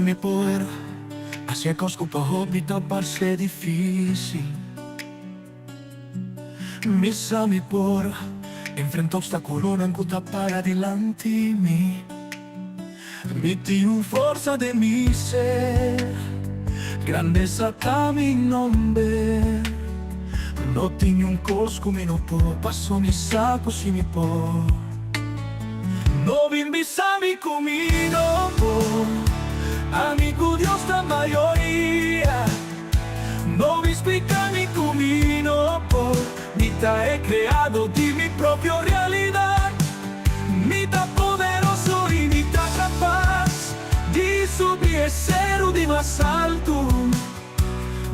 Mi por hasi kos ku pa hopi ta parse difísil. Mi sa mi por enfrentá opstákulonan ku ta para dilanti mi. Mi tin un forsa den mi ser, grandesa ta mi nòmber. No tin un kos ku mi no por, paso mi sa ku si mi por. No bin bisa mi ku mi no por, ami ku Dios ta mayoria. No bin splika mi ku mi no por, mi ta e kreadó di mi propio realidat. Mi ta poderoso i mi ta kapas di subi e seru di mas altu.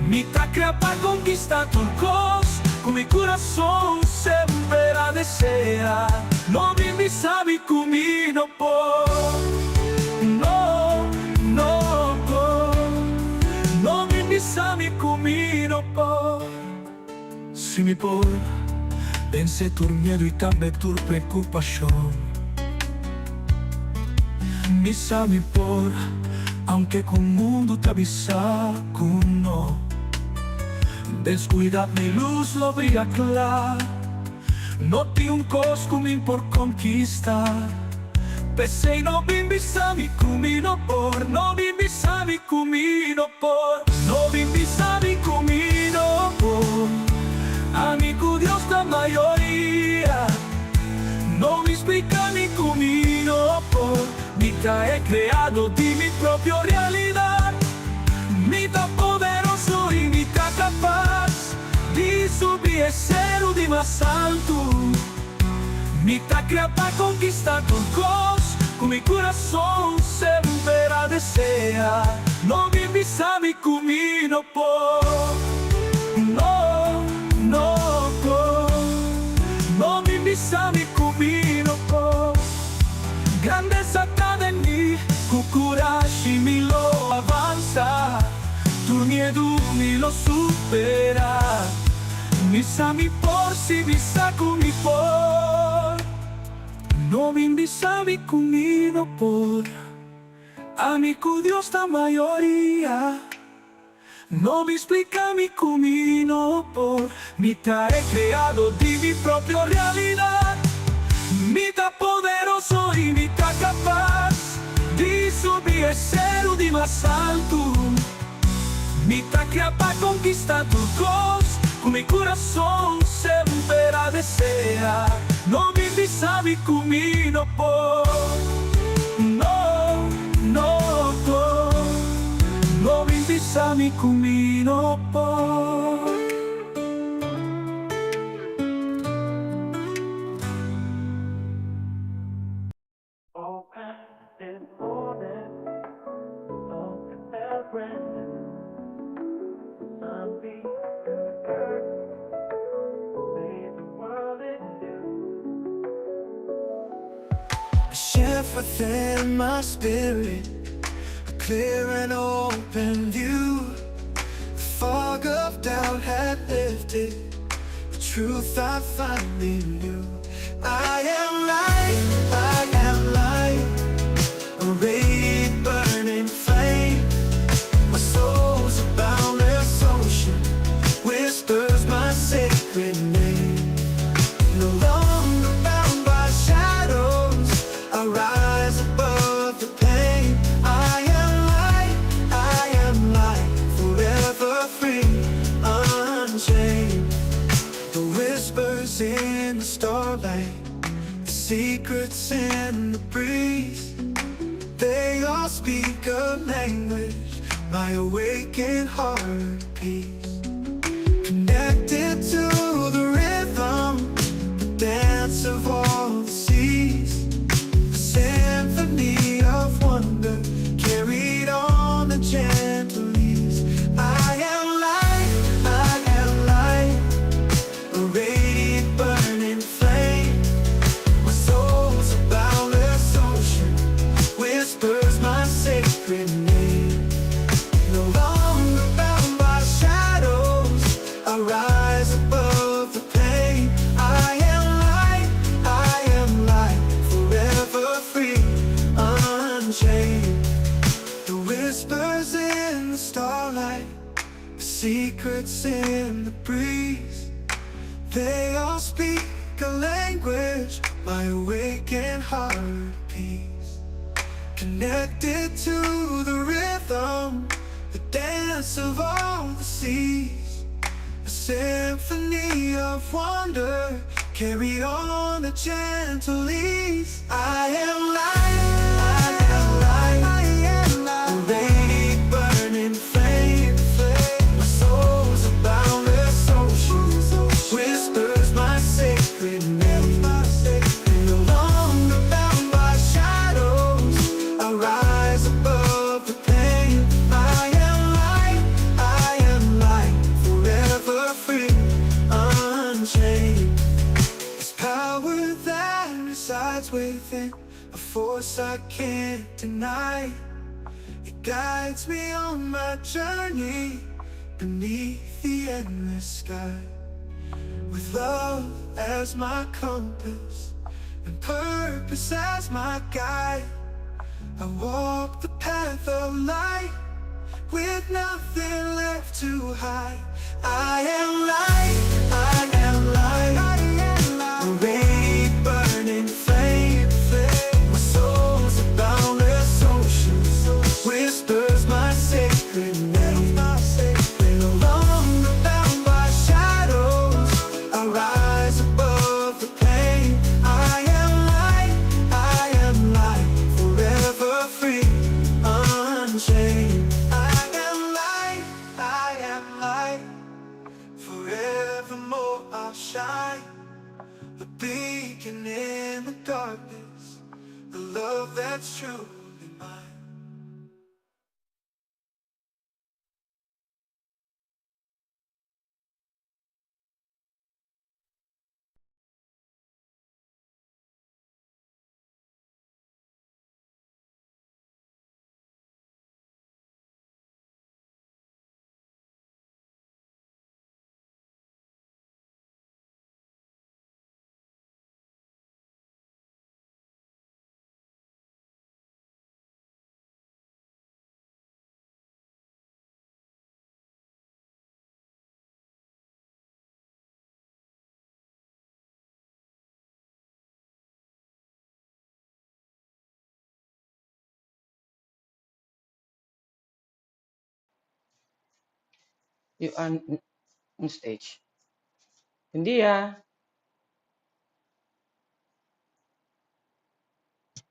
Mi ta krea pa konkistá tur kos ku mi kurason semper a deseá. No bin bisa mi ku mi no por, no, no por. No bin bisa mi ku mi no por. Si mi por vense tur miedu i tambe tur preokupashon. Mi sa mi por, aunke ku mundu ta bisa ku no. Den skuridat mi lus lo bria kla. No tin un kos ku mi por konkista. P'esei no bin bisa mi ku mi no por, no bin bisa mi ku mi no por. No bin bisa mi ku mi no por, ami ku Dios ta mayoria. No bin splika mi ku mi no por, mi ta e kreadó di mi propio realidat. Mi ta poderoso i mi ta kapas di subi e seru di mas altu. Mi ta krea pa konkistá tur kos ku mi kurason semper a deseá. No bin bisa mi ku mi no por, no, no por. No bin bisa mi ku mi no por. Grandesa ta den mi, ku kurashi mi lo avansá. Tur miedu mi lo superá. Mi sa mi por si mi sa ku mi por. No bin bisa mi ku mi no por. Ami ku Dios ta mayoria. No bin splika mi ku mi no por. Mi ta e kreadó di mi propio realidat. Mi ta poderoso i mi ta kapas di subi e seru di mas altu. Mi ta kria pa konkistá tur kos ku mi kurason semper a deseá. No bin bisa mi ku mi no por, no, no por. No bin bisa mi ku mi no por. A shift within my spirit, a clear and open view. The fog of doubt had lifted, the truth I finally knew. I am light, I am light, a radiant burning flame. My soul's a boundless ocean, whispers my sacred name. No longer bound by shadows, I rise above the pain. I am light, I am light, forever free, unchained. The whispers in the starlight, the secrets in the breeze. They all speak a language, my awakened heart peace. Connected to the rhythm, the dance of all the seas. A symphony of wonder carried on the gentle ease. I am light, I am light, a radiant burning flame. My soul's a boundless ocean, whispers my sacred name. No longer bound by Secrets in the breeze. They all speak a language my awakened heart peace. Connected to the rhythm, the dance of all the seas. A symphony of wonder, carried on a gentle ease. I am light, I am light, I am light. A radiant burning flame, my soul's a boundless ocean, whispers my sacred name. No longer bound by shadows, I rise above the pain. I am light, I am light, forever free, unchained. There's power that resides within, a force I can't deny. It guides me on my journey beneath the endless sky. With love as my compass and purpose as my guide, I walk the path of light with nothing left to hide. I am light, I am light, I am light. A radiant burning flame, my soul's a boundless ocean, whispers my sacred name. No longer bound by shadows, I rise above the pain. I am light, I am light, forever free, unchained. I am light, I am light, forevermore I'll shine. A beacon in the darkness, the love that's truly mine. You are on stage. Bom dia.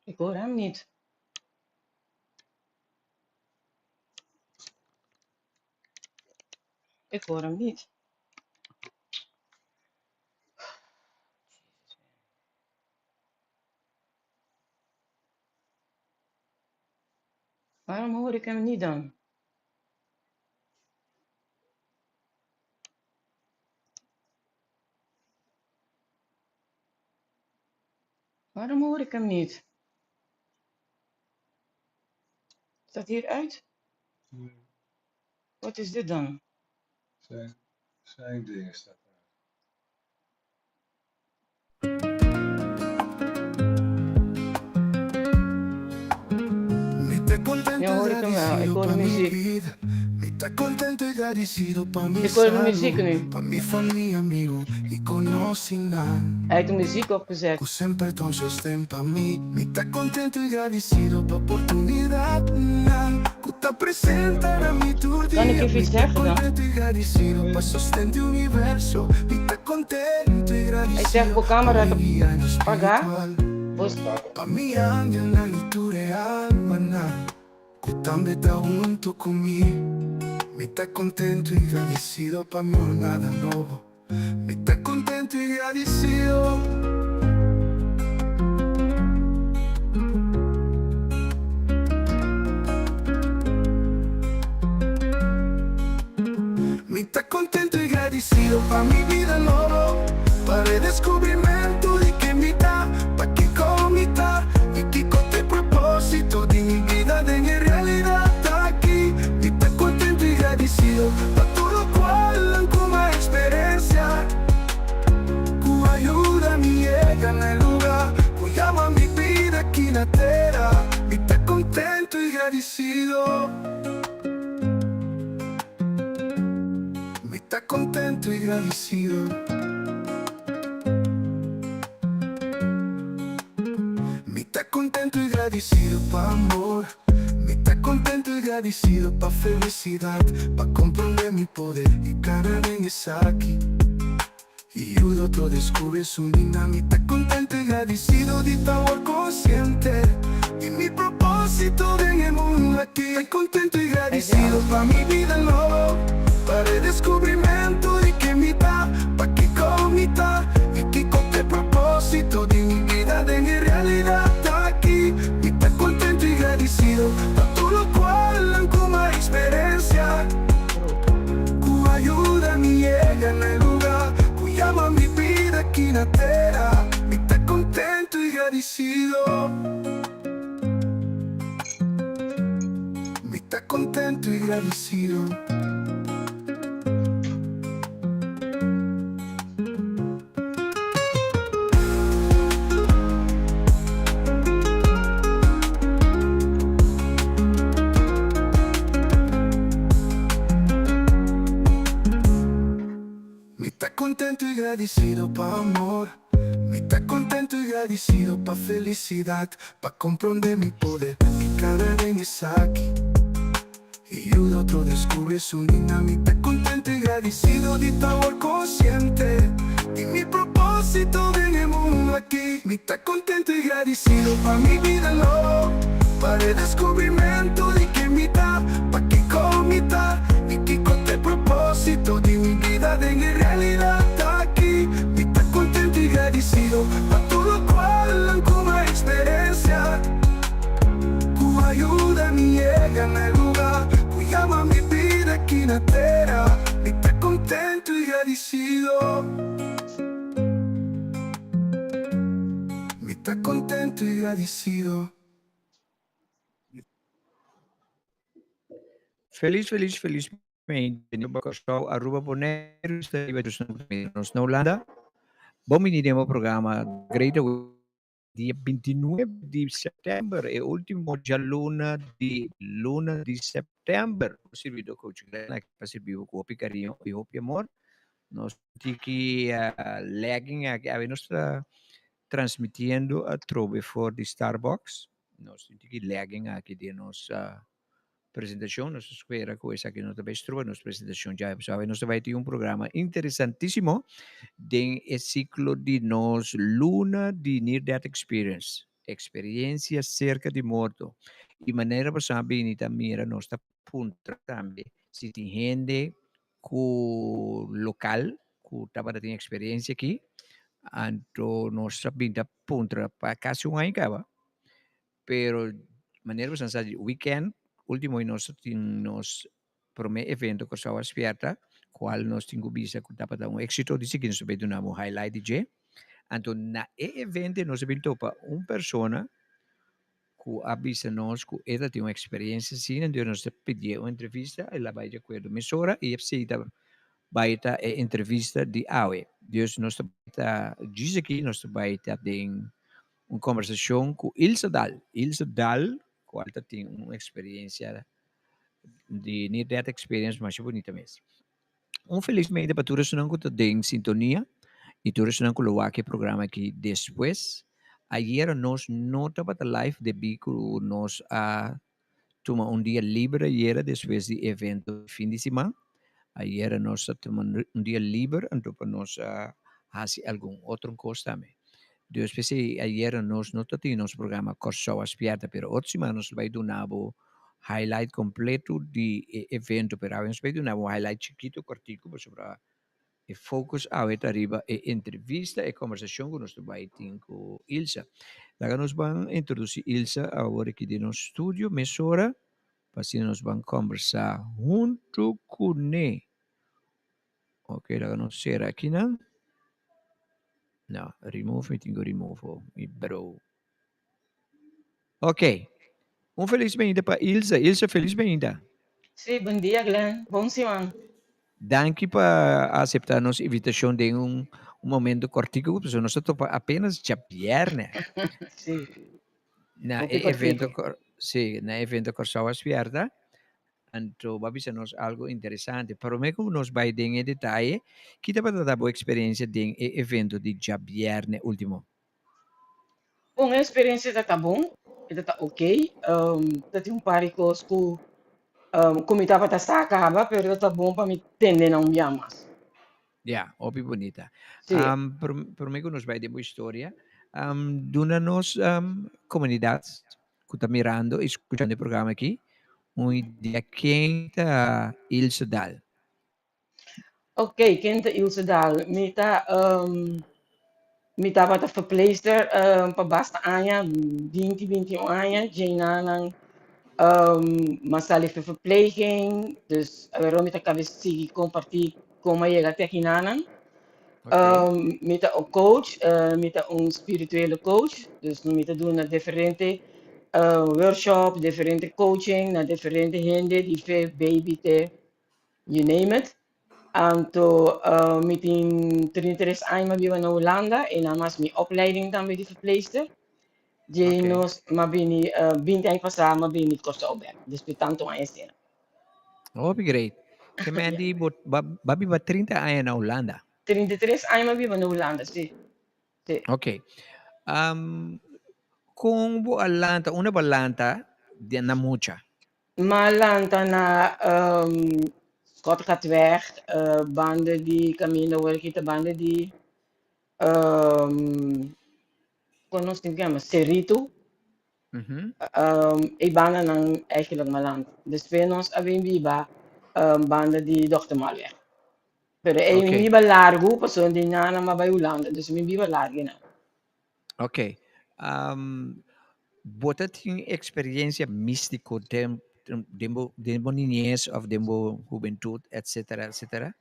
Ik hoor hem niet. Ik hoor hem niet. Waarom hoor ik hem niet dan? Waarom hoor ik hem niet? Is dat hier uit? Nee, Wat is dit dan? zijn ding staat daar. Mi ta Nu contento y hoor ik hem wel. Ik agradecido hoor de pa mi muziek. vida. Mi ta contento y agradecido pa mi Ik hoor de salud, muziek nu. pa mi familia, amigo y conocinan. Hij heeft de muziek opgezet. Ku semper ta un sosten pa mi. Mi ta contento y agradecido pa oportunidad nan ku ta presenta na mi tur Kan ik dia. even Mi iets ta zeggen dan? contento y agradecido pa sosten di universo. Mi ta contento y Hij zegt agradecido voor pa camera mi te guia en lo pagar. espiritual. Vos Pa mi angelnan y tur e almanan ku tambe ta hunto ku mi. Mi ta contento y agradecido pa mi jornada nobo. Mi ta contento y agradecido. Mi ta contento y gradicido pa mi bida nobo, pa redescubrimento di ken mi ta, pa kico mi ta y kico ta e proposito di mi bida den e realidad aki. Mi ta contento y gradicido pa tur locual cu mi a experiencia, cu a yuda mi yega na e luga cu yama mi bida aki na tera. Mi ta contento y gradicido. ta contento y gradicido. Mi ta contento y gradicido pa amor. Mi ta contento y gradicido pa felicidad, pa comprende mi poder y cana den esaki. Y yuda otro descubri su nina. Mi ta contento y gradicido di ta awor consciente di mi proposito den e mundo aki. Ta contento y gradicido pa mi bida nobo, pa redescubrimento di ken mi ta, pakico mi ta y kico t'e proposito di mi bida den e realidad aki. Mi ta contento y gradicido pa tur locual nan cu m'a experencia. Cu a yuda mi yega na e luga cu yama mi bida aki na tera. Mi ta contento y gradicido. Mi ta contento y gradicido. Mi ta contento y gradicido pa amor. Mi ta contento y gradicido pa felicidad, pa comprende mi poder y cana den esaki. Y yuda otro descubri su nina. Mi ta contento y gradicido di ta awor consciente di mi proposito den e mundo aki. Mi ta contento y gradicido pa mi bida nobo, pa redescubrimento di ken mi ta, pakico mi ta y kico t'e proposito di mi bida den e realidad aki. Mi ta contento y gradicido pa tur locual nan cu m'a experencia. Ku a yuda mi yega na e luga ku yama mi bida aki na tera. Mi ta kontentu i gradisido. Mi ta kontentu i gradisido. Felis felis felis Mente Nuba Kòrsou, Aruba, Boneiru, Saba, nos na Hulanda. Bon bini den bo programa Great Awakening dia 29 di sèptèmber, e último djaluna di luna di sèptèmber. Bo sirbidó Coach Glenn aki pa sirbi bo ku hopi kariño i hopi amor. Nos tiki lagging aki, awe nos ta transmitiendo atrobe for di Starbucks. Nos tin tiki lagging aki den nos presentacion. Nos ta spera cu esaki no ta bay stroba nos presentacion djawe. Pasobra awe nos ta bay tin un programa interesantisimo den e ciclo di nos luna di Near Death Experience, Experiencia Cerca di Morto. Y manera bo sa bini ta mira nos ta puntra tambe si tin hende cu local cu tabata tin experiencia aki. Anto nos ta bin ta puntra pa casi un aña caba. Pero manera ku sa di weekend ultimo y nos tin nos prome evento Kòrsou a Spierta kual nos tin ku bisa ku tabata un éksito di sigui nos ta bay duna un highlight di dje. Anto na e evento nos a bin topa un persona ku a bisa nos ku e ta tin un eksperensia asina entonces nos ta pidié un entrevista el a bay di akuerdo mesora y esei ta bay ta e entrevista di awe. Dus nos ta bay ta djis aki nos ta bay ta den Un kombersashon ku Ilse Daal. Ilse Daal kual ta tin un eksperiencia di near death experience masha bunita mes. Un felis media pa tur esunnan ku ta den sintonia i tur esunnan ku lo wak e programa aki despues. Ayera nos no tabata live debí ku nos a tuma un dia liber ayera despues di evento di fin di siman. Ayera nos a tuma un dia liber anto pa nos a hasi algun otro kos tambe. Dus p'esei ayera nos no ta tin nos programa Kòrsou a Spièrta pero otro siman nos lo bai duna bo highlight kompleto di e evento pero awe nos bai duna bo un highlight chikito kòrtiku pasobra E focus awe ta riba e entrevista, e conversacion cu nos ta bay tin cu Ilsa. Laga nos ban introduci Ilsa awor aki den nos studio mesora pa asina nos ban conversa hunto cune. Ok, laga nos cera akinan. No, remove, mi tin cu remove ho, mi bro. Ok, un felis beinda pa Ilsa. Ilsa, felis beinda. Sí, bon dia Glenn. Bon siman. Danki pa acepta nos invitacion den un un momento cortico, pasobra nos a topa apenas djabierne. Sí. Na Hopi e evento cortico. sí, na e evento Kòrsou a Spierta. Anto bo a bisa nos algo interesante. Prome ku nos bai den e detaye, ki tabata ta bo eksperensia den e evento di djabièrnè último? Bon, e eksperensia ta ta bon, e ta ta ok. Ta tin un par di kos ku ku mi tabata sa kaba, pero ta ta bon pa mi tende nan un bia mas. Ya, hopi bunita. Sí. Prome ku nos bai den bo historia, duna nos komunidat ku ta mirando i skuchando e programa aki un idea ken ta Ilse Daal. Ok, ken ta Ilse Daal? Mi ta mi tabata verpleegster pa basta aña, 20, 21 aña, djei nan m'a sali for verpleging, dus awor mi ta kaba sigui kompartí kon m'a yega te akinanan. Mi ta un coach, mi ta un spirituele coach, dus mi ta duna diferente workshop, diferente coaching na diferente hende di fe, baby te you name it. Anto mi tin 33 aña m'a biba na Hulanda i nan mas mi opleiding tambe di verpleegster. Dje nos m'a bini 20 aña pasá m'a bini Kòrsou bèk despues tantu aña asina. Hopi great. Ke men di bo ba biba 30 aña na Hulanda? 33 aña m'a biba na Hulanda, si. Si. Ok. Kon bo a lanta, unda bo a lanta na mucha? M'a lanta na Schottegatweg, banda di kaminda awor aki ta banda di kon nos tin ku yama Cerrito. E bandanan eigenlijk m'a lanta. Despues nos a bin biba banda di Dokter Malweg. Pero ei mi biba largu pasobra di nana m'a bai Hulanda, dus mi biba largu einan. Ok. Bo ta tin experiencia místico den den bo den bo niñez of den bo hubentud etcetera etcetera?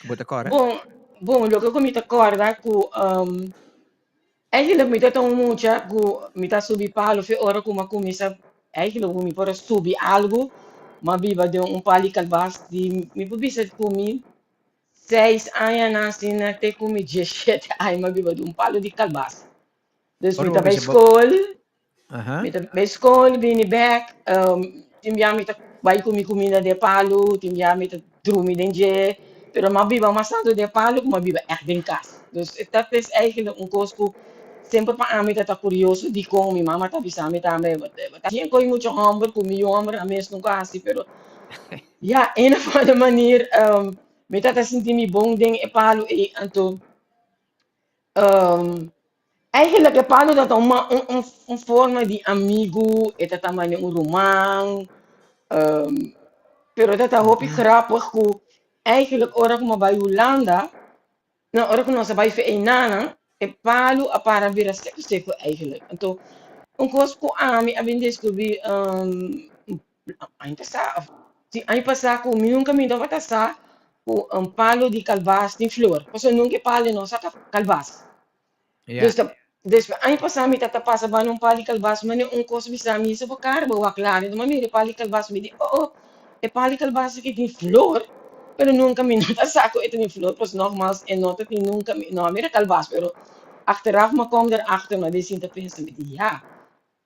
Bo ta kòrda? Bon, bon, loke ku mi ta kòrda ku eigenlijk mi ta ta un mucha ku mi ta subi palu fe ora ku mi a kuminsá eigenlijk ku mi por a subi algu, mi a biba den un pali kalbas di mi por bisa ku mi seis añanan asina te ku mi diesshete aña mi a biba den un palu di kalbas. Dus mi Ora ta bo bai bisa bo skol, Aha. mi ta bai skol, bini bèk, tin bia mi ta bai ku mi kuminda den palu, tin bia mi ta drumi den dje, pero mi a biba mas tantu den palu ku mi a biba ègt den kas. Dus e ta es eigenlijk un kos ku semper pa ami ta ta kurioso dikon mi mama ta bisa mi tambe, bo ta hasi ko'i mucha hòmber ku mi yu hòmber a mes nunka hasi, pero ya een of andere manier mi ta ta sinti mi bon den e palu ei, anto Eigenlijk e palu ta ta un un un forma di amigu, e ta ta mane un ruman, pero ta ta hopi grappig ku eigenlijk ora ku mi a bai Hulanda, no ora ku nos a bai fe einanan, e palu a para bira seku seku eigenlijk. Anto un kos ku ami a bin deskubrí Aña pasá, sí, aña pasá ku mi nunka mi tabata sa ku un palu di kalbas tin flor. Pasobra nunka e palu no saka kalbas. Dus ta, despues aña pasá mi tata pasa banda un palu di kalbas, mane un kos bisa mi, Bo kara bo wak lari. Enton mi a mira e palu di kalbas, mi di, Oh, oh, e palu di kalbas aki tin flor, pero nunka mi no ta sa ku e tin flor, pues nogmaals e no ta tin nunka mi no a mira kalbas, pero achteraf mi a kom derachter, mi a sinta pensa, mi di, Ya.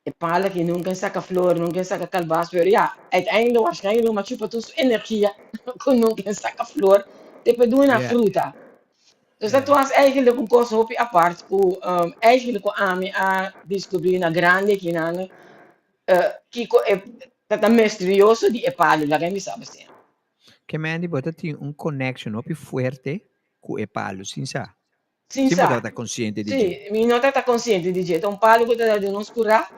E pala ki nunca saca flor, nunca saca calbas, pero ya, uiteindelijk waarschijnlijk ma chupa tur su energia cu nunca saca flor te pa duna fruta. Dus dat was eigenlijk un cos hopi apart cu eigenlijk cu ami a descubri na grandi akinan kico e ta ta misterioso di e palo, laga mi sa asina. Ke Mandy bo ta tin un connection hopi fuerte cu e palo, sin sa? Sin Sin bo sa. tabata konsiente di dje. Sí, mi no tabata konsiente di dje. Ta un palu ku ta den nos kurá.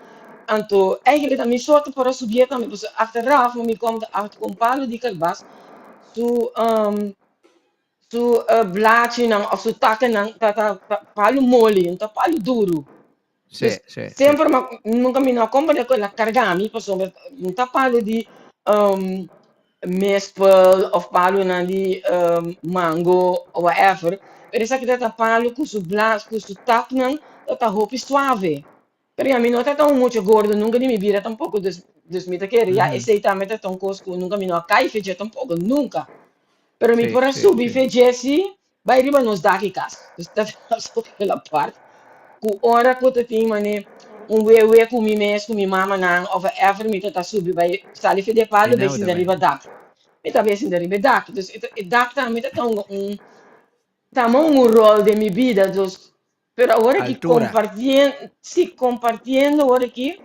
Anto, eigenlijk ta mi sorte por a subié tambe, pasobra achteraf mi kom ta achter ku un palu di kalbas su su blachinan òf su takinan ta ta palu moli, no ta palu duru. Sí, Dus sí, sí. semper ma nunka mi no a komprende ku el a karga mi pasobra no ta palu di mespel òf palunan di mango o whatever, pero esaki ta ta palu ku su blas ku su taknan ta ta hopi suave. Pero ya mi no ta ta un mucha gordo nunka di mi bida tampoko dus dus mi ta kere ya esei tambe ta ta un kos ku nunka mi no a kai fecha tampoko nunka. Pero mi por a subi fecha si Bai riba nos dak i kas. Dus ta ta so heel apart ku ora ku ta tin mane un wewe ku mi mes ku mi mamanan of whatever mi ta ta subi bai sali for di e palu bai Einan bo ta sinta bai. riba dak. Mi ta bai sinta riba e dak. Dus e dak tambe ta hunga un tama un rol den mi bida. Dus pero awor aki Altura. compartien si compartiendo awor aki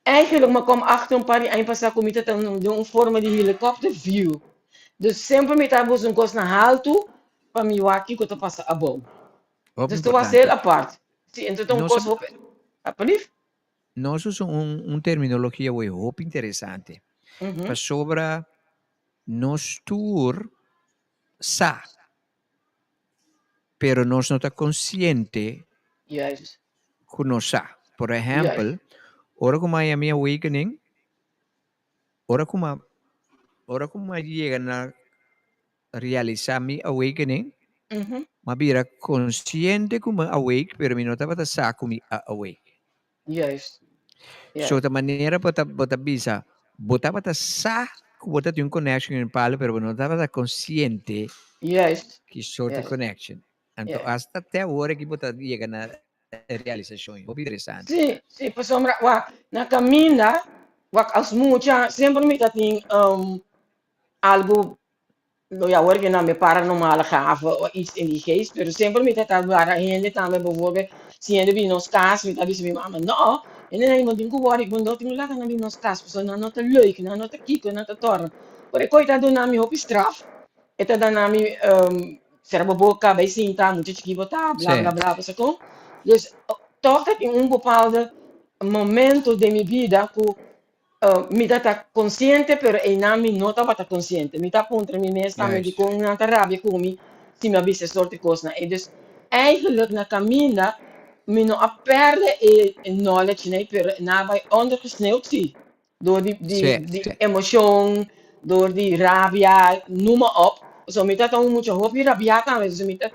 eigenlijk mi a kom achter un par di aña pasá ku mi ta ta den un forma di helicopter view. Dus semper mi ta busca un kos na haltu pa mi wak kiko ta pasa abou. Hopi Dus ta was heel importante. apart. Si, enton ta un Nos kos hopi alsjeblieft. Nos usa un terminologia hoy hopi interesante. Pasobra nos tur sa, pero nos no ta consciente cu nos sa. Por ehempel, ora cu mi a mi awakening, ora cu mi a yega na realisa mi awakening, mi a bira consciente cu mi awake, pero mi no tabata sa cu mi a awake. So ta manera bo ta bisa, bo tabata sa cu bo tin un connection den palo, pero bo no tabata consciente ki sorto di connection. Anto, hasta te awor cu bo ta yega na realisacion. Hopi interesante. Si, pasobra, wak, na caminda, wak, als mucha, semper mi tatin algo, nou ja, hoor ik nou met paranormale gaven of iets in die geest, pero semper mi tata wara hende tambe, bijvoorbeeld, si hende bin nos cas, mi ta bisa mi mama, no, hende nan iemand tin ku worry, ik no tin laga nan bin nos cas, pasobra nan no ta leuk, nan no ta kiko, nan ta torna. Pero e koi ta duna mi hopi straf, e ta duna mi sera bo boca, bai sinta, mucha chiki bo ta, bla bla bla, pasobra kon. Dus toch dat in un bepaalde momento den mi bida ku mi ta consciente, pero einan mi no tabata consciente. Mi ta puntra mi mes tambe di kon nan ta rabia ku mi si mi a bisa e sorto kosnan. E dus eigenlijk na caminda mi no a perde e knowledge, nee, pero na bai ondergesneeuwd, sí. Door di emocion, door di rabia, noem maar op. So mi tata un mucha hopi rabia tambe, dus mi ta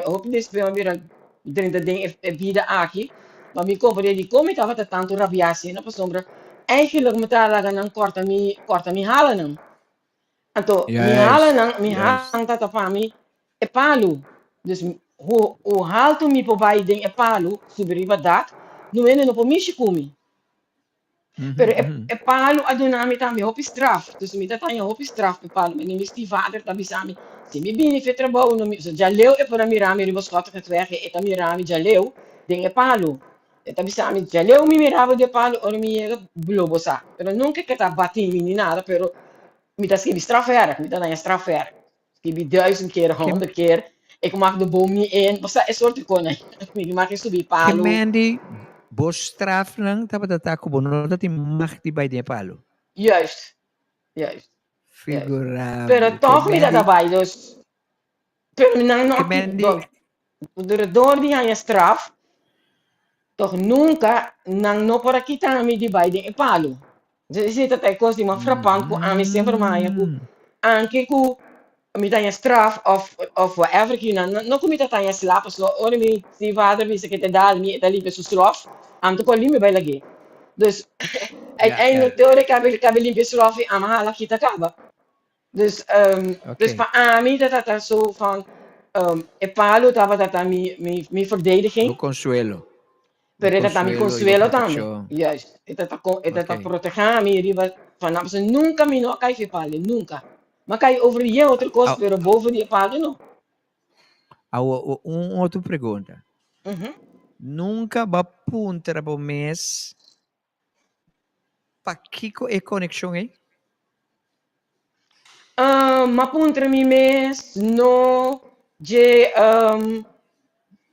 hopi despues mi bira drenta den e bida aki, ma mi comprende di kon mi tabata tantu rabia asina, pasobra eigenlijk mi ta laga nan corta mi halanan. Anto mi halanan, mi halanan tata pa mi e palu. Dus hoe haltu mi por bai den e palu, subi riba dak, no hende no por mishi ku mi. Pero e palu a duna mi tambe hopi straf. Dus mi ta taña hopi straf pe palu. Mi stiefvader ta bisa mi, si mi bini fe trabou, no mi, so djaleu e por a mira mi riba Schottegatweg, e ta mira mi djaleu den e palu. E ta bisa mi, djaleu mi mirabo den e palu, ora mi yega, blo bo sa. Pero nunca e ta bati mi ni nada, pero mi ta skibi strafwerk, mi ta daña strafwerk. Skibi 1000 keer, 100 keer. Ik mag de boom niet in. Basta e soort kon. Mi mag subi Ke palu. Mandy, bo strafnan tabata ta ku bo no tatin mag di bai den palu. Juist. Figurabel. Pero Ke toch mi Mandy, daarbij, dus. Pero nan no Ke Mandy, door di haña straf, toch nunca nan no por a kita mi di bai den e palu. Dus esei ta e kos di mas frappant ku ami semper m'a haña ku anke ku mi ta haña straf of whatever ki nan no ku mi ta haña sla, pasobra ora mi stiefvader bisa ku ta dal mi, e ta limpia su slof, anto ku a limpia bai lag'é. Dus uiteindelijk te ora e kaba limpia slof, ami a hala kita kaba. Dus pa ami ta so van e palu tabata mi verdediging. Bo consuelo. Pero e ta mi consuelo i consuelo bo tambe. proteccion. Juist. E ta proteha mi riba vanaf ze nunca mi no a kai fi palu, nunca. M'a kai over die otro kos, pero boven die palu no. Awo, un otro pregunta. Nunca b'a puntra bo mes pakiko e conexion ei? M'a puntra mi mes no je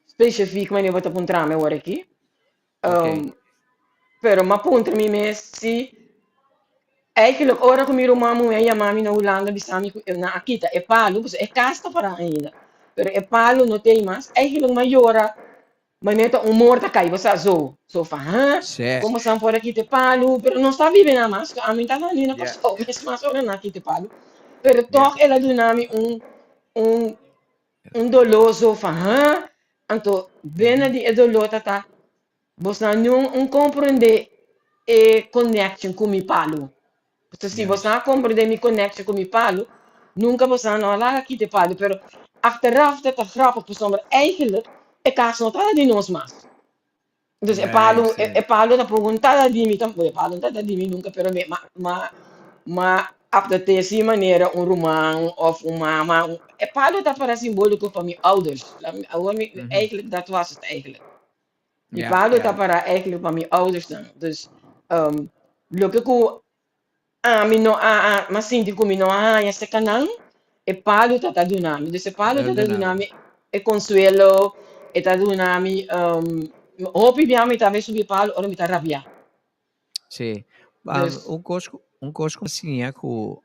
specifiek wanneer bo ta puntra mi awor aki. Pero m'a puntra mi mes si eigenlijk ora ku mi ruman muhé yama mi na Hulanda bisa mi ku nan a kita e palu, pasobra e kas ta pará ainda, pero e palu no tin mas, eigenlijk m'a yora manera ta un moor ta kai, bo sa zo, zo van huh, kon boso por a kita e palu, pero nos ta biba nan mas, ami ta ni na Kòrsou mes mas ora nan a kita e palu, pero tòg el a duna mi un doló zo van huh, anto binnen di e doló ta boso no un comprende e connection ku mi palu. Pasobra si boso a comprende mi connection ku mi palu, nunca boso no a laga kita e palu, pero achteraf ta grappig pasobra eigenlijk e kas no ta di nos mas. Dus e palu, Juist, e, sí. e palu ta pregunta di mi, tampoco e palu no ta di mi nunca, pero mi, ma, ma, ma apte si manera un ruman of un mama. E palu ta para simbóliko pa mi ouders. Awor mi, eigenlijk dat was het eigenlijk. Mi palu ta para eigenlijk pa mi ouders dan. Dus loke ku ami no a, a m'a sinti ku mi no a haña serka nan, e palu ta ta duna mi. Dus e palu ta ta duna mi e konsuelo, e ta duna mi hopi bia mi ta bai subi e palu ora mi ta rabiá. Sí. Dus Un kos ku siña ku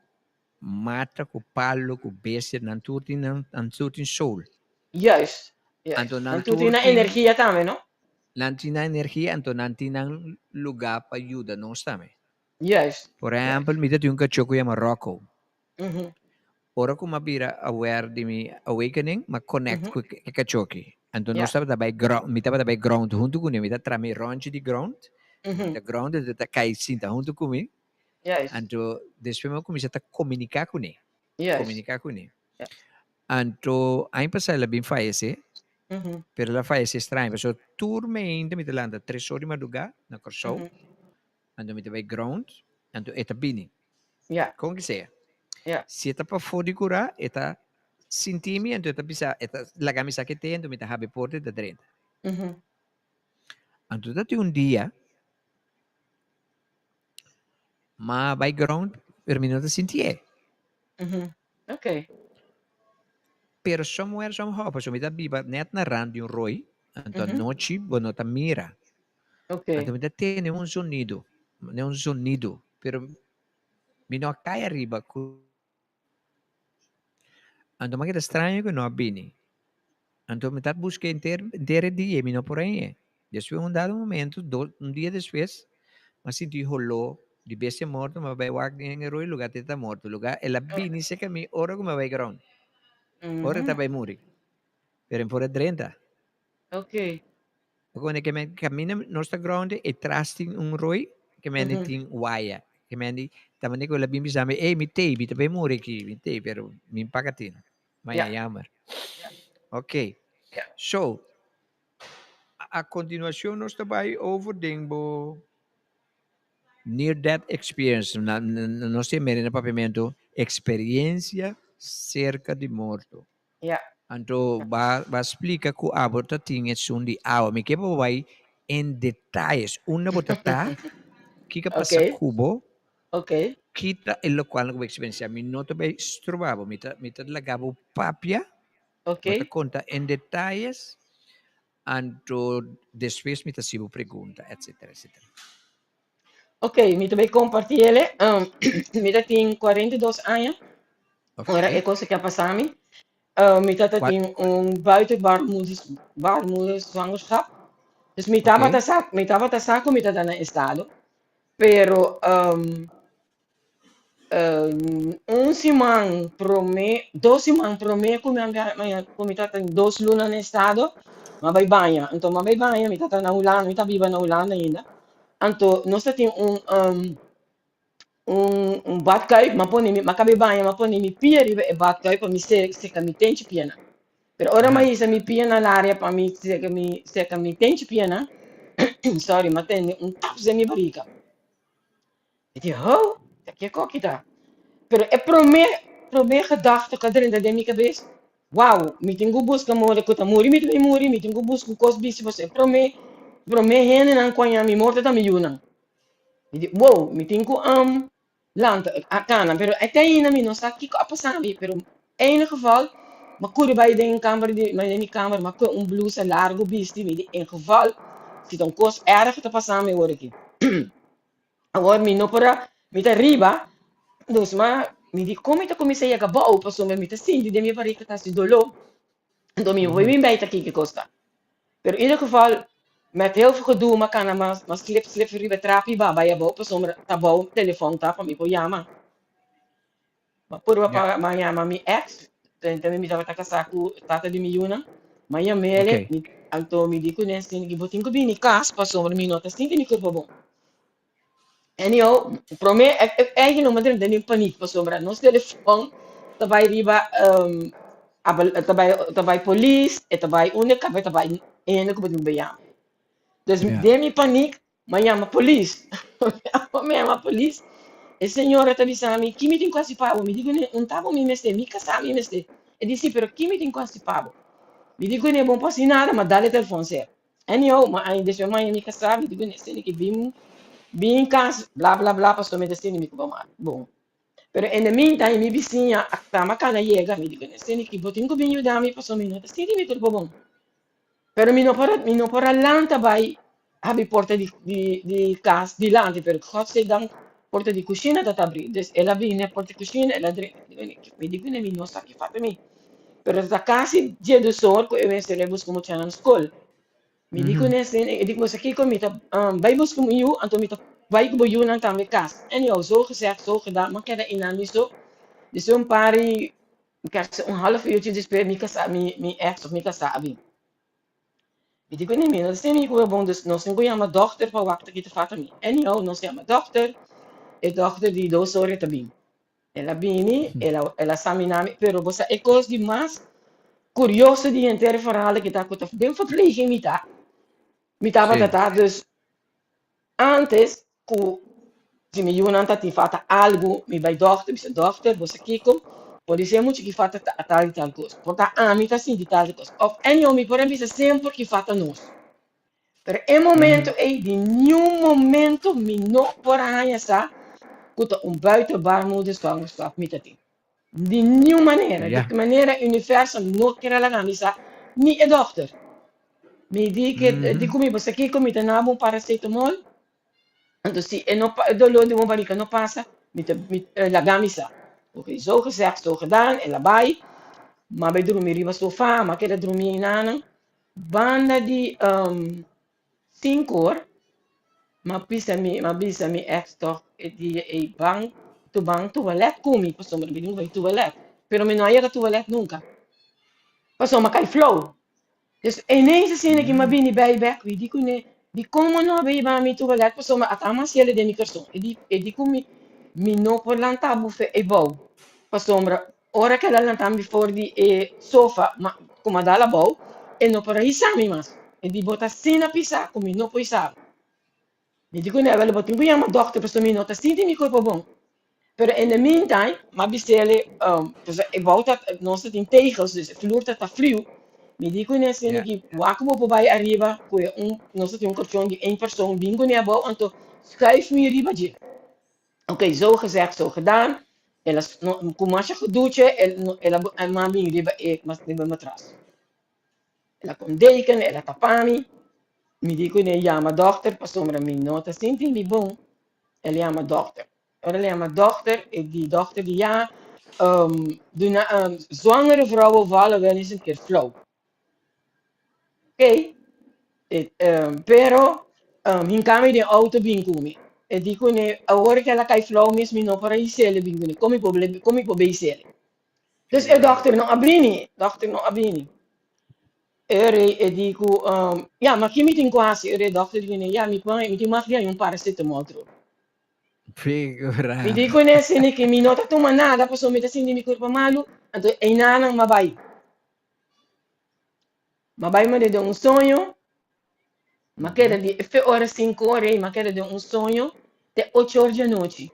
mata ku palu ku bestia nan tur tin nan tur tin soul. Juist, juist. Anto nan Nan tur tur tin nan tin energia tambe, no? Nan tin nan energia, anto nan tin nan lugá pa yuda nos tambe. Juist, Por juist. ehèmpel, mi ta tin un kachó ku yama Rocco. Ora ku mi a bira aware di mi awakening, mi a connect ku e kachó aki. Anto nos tabata bai ground, mi tabata bai ground huntu kuné. Mi ta traha mi ròntje di ground, mi ta ground, e ta kai sinta huntu ku mi. Anto despues mi a kuminsá ta komuniká kuné, komuniká kuné. Anto aña pasá el a bin fayesé, pero el a fayesé straño pasobra tur mainta mi ta lanta tres or di madrugá na Kòrsou. Anto mi ta bai ground, anto e ta bini. Kon ki sea. Si e ta pafó di kurá, e ta sinti mi, anto e ta bisa, e ta laga mi sa ke te, anto mi ta habri porta, e ta drenta. Anto ta tin un dia, m'a bai ground, pero mi no ta sintié. Pero somewhere, somehow, pasobra mi ta biba nèt na rand di un roi, anto anochi bo no ta mira. Anto mi ta tene un zonido, ne un zonido, pero mi no a kai ariba ku. Anto mi a keda straño ku no a bini. Anto mi ta buska henter henter e dia i mi no por hañ'é. Despues un dado momento, do un dia despues, mi a sinti holó di bestia morto, mi a bai wak den e roi lugar te ta morto. Lugar el a bini serka mi ora ku mi a bai ground, ora e ta bai muri, pero e por a drenta. Pone ke men kaminda nos ta ground e tras tin un rooi ke men di tin waya. Ke men di ta manera ku el a bin bisa mi, ey mi tei, mi ta bay muri aki, mi tei, pero mi paga tin. Ma ya jammer. Ok. So, a continuacion nos ta bay over den bo near death experience. Nos tin meri na papiamento experiencia cerca di morto. Anto ba ba splika ku abo ta tin esun di awa. Mi ke pa bo bai en detayes. Unda bo ta ta, kiko a pasa ku bo, kita e lokual ku bo eksperensiá. Mi no ta bai stroba bo, mi ta mi ta laga bo papia, bo ta konta en detayes, anto despues mi ta hasi bo pregunta, etsetera, etsetera. Ok, mi ta bai kompartí el. Mi ta tin 42 aña. Ora e cosa que a pasa mi. Mi tata tin un buitenbaarmoeders baarmoederszwangerschap. Dus mi tabata sa, mi tabata sa ku mi tata na estado. Pero un siman promé, dos siman promé ku mi a ku mi tata dos luna na estado, mi a bai baña. Anto mi a bai baña, mi tata na Hulanda, mi ta biba na Hulanda ainda. Anto nos ta tin un un un badkuip, mi a pone mi, mi a kaba e baña, mi a pone mi pia riba e badkuip pa mi seka mi tenchi pianan. Pero ora mi a hisa mi pia na laria pa mi seka mi seka mi tenchi pianan, sorry, mi a tende un taps den mi barika. Mi di, ho, ta ke koki ta? Pero e prome, prome gedachte ku a drenta den mi kabes, wow, mi tin ku buska moda ku ta muri, mi ta bin muri, mi tin ku buska un kos bisti pasobra e prome, prome hendenan ku a ña mi morto ta mi yunan. Mi di, wow, mi tin ku lanta, a kana, pero te ainda mi no sa kiko a pasa mi, pero en ieder geval, mi a kuri bai den kamber di, den mi kamber, mi a kohe un blusa largu bisti, mi di, en geval, si ta un kos erg ta pasa mi awor aki. Awor mi no por a, mi ta riba, dus ma mi di kon mi ta kuminsá yega abou pasobra mi ta sinti den mi barika ta hasi doló, anto mi no por bin bai ta kiko kos ta. Pero in ieder geval, met heel veel gedoe m'a kana m'a slip slip riba e trapi ba bai abou pasobra ta abou telefòn ta pa mi por yama. M'a purba pa m'a yama mi ex, tambe mi tabata kasá ku tata di mi yunan, m'a yam'el, anto mi di kuné asina ki bo tin ku bini kas pasobra mi no ta sinti mi kurpa bon. Anyhow, promé eigenlijk no m'a drenta den paniek pasobra nos telefòn ta bai riba ta bai ta bai polis, e ta bai unda kaba e ta bai hende ku bo tin ku bai yama. Dus den mi paniek, m'a yama polis. Mi yama polis. E señora ta bisa mi, ki mi tin ku hasi pa bo? Mi di kuné, un ta bo mi mester, mi kasá mi mester. E di, si, pero ki mi tin ku hasi pa bo? Mi di kuné, bo no por hasi nada, m'a dal e telefòn ser. Anyhow, m'a haña despues m'a haña mi kasá, mi di kuné, esei ki bin bin kas, bla bla bla, pasobra mi ta sinti mi ku bo mal. Bon. Pero in the meantime, mi bisiña a kaba kana yega, mi di kuné, esei ki bo tin ku bin yuda mi pasobra mi no ta sinti mi kurpo bon. Pero mi no por a, mi no por a lanta bai habri porta di di di kas dilanti, pero godzijdank porta di kushina ta tabri. Dus el a bini na porta di kushina, el a drenta. Mi di kuné mi no sa ki fata mi. Pero ta kasi djedus or ku e mester a buska muchanan skol. Mi di kuné e di ku boso kiko mi ta bai buska mi yu, anto mi ta bai ku bo yunan tambe kas. Anyhow, zo gezegd zo gedaan, mi a keda einan mi so. Despues un par di Casi un half uurtje despues mi casa mi mi ex of mi casa a bin. Mi di cu mi no ta sinti cu bon dus nos tin cu yama dokter pa wak ta kita falta mi. Anyhow nos yama dokter, e dokter di dos ora e ta bin. El a bini, el a el a samina mi, pero bo sa e cos di mas curioso di henter e verhaal aki ta cu ta den verpleging mi ta, mi tabata ta dus Antes ku si mi yunan ta tin falta algu, mi bai dòkter, mi bisa, Dòkter, bo sa kiko? Por di ser mucha ki falta ta tal i tal kos. Por ta ami ta sinti tal i kos. Òf anyhow mi por a bisa semper ki falta nos. Pero e momento ei, di niun momento mi no por a haña sa ku ta un buitenbaarmoederzwangerschap mi ta tin. Di niun manera, di ki manera universo no kier a laga mi sa, ni e dòkter. Mi di ke di ku mi bo sa kiko mi ta naba un paracetamol, anto si e no e dolor di bo barika no pasa mi ta mi laga mi sa. Oke, zo gezegd zo gedaan, el a bai, m'a bai drumi riba sofa, m'a keda drumi einanan, banda di Sinku or, m'a bisa mi, m'a bisa mi ex tòg e dia ei ban tu ban tuwalèt ku mi pasobra mi tin ku bai tuwalèt, pero mi no a yega tuwalèt nunka pasobra m'a kai flou. Dus ineens asina ki m'a bini bai bèk mi di kuné, dikon bo no a bai hiba mi tuwalèt pasobra ata mas yele den mi karson. E di e di ku mi, mi no por lanta bo fe ebou pasobra Ora ku el a lanta mi for di e sofa ma ku mi a dal abou, e no por a hisa mi mas. E di, Bo ta asina pisá ku mi no por hisa bo. Mi di ku Neville, Bo tin ku yama dòkter pasobra mi no ta sinti mi kurpo bon. Pero in the meantime, mi a bis'el, pasobra e bou ta, nos ta tin tegels, dus e flur ta ta friu. Mi di ku Nesene ki wak bo por bai ariba ku e un, nos ta tin un kolchon di één persoon, bin kuné abou, anto schuif mi riba dje. Oké, zo gezegd, zo gedaan. El a, no, ku masha gedoetje, el, no, el a, el a bin riba e, riba e matras. El a kon deken, el a tapa mi. Mi di kuné yama dòkter pasobra mi no ta sinti mi bon. El yama dòkter. Ora el yama dòkter, e di dòkter di ya, duna, zwangere vrouwen vallen wel eens een keer flauw. Oké, pero hinká mi den outo bin ku mi. E di kuné, awor ku el a kai flou mes mi no por a his'el bin kuné. Kon mi por kon mi por bei his'el? Dus e dòkter no a bini, dòkter no a bini. E rei e di ku, ya, ma ki mi tin ku hasi? E rei dòkter di kuné, ya, mi por mi tin mag di haña un paracetamol tru. Figura. Mi di kuné sini ki mi no ta tuma nada pasobra mi ta sinti mi kurpa malu, anto einanan m'a bai. M'a bai manda den un soño, m'a keda di fe ora sinku ora ei, m'a keda den un soño te ocho or di anochi.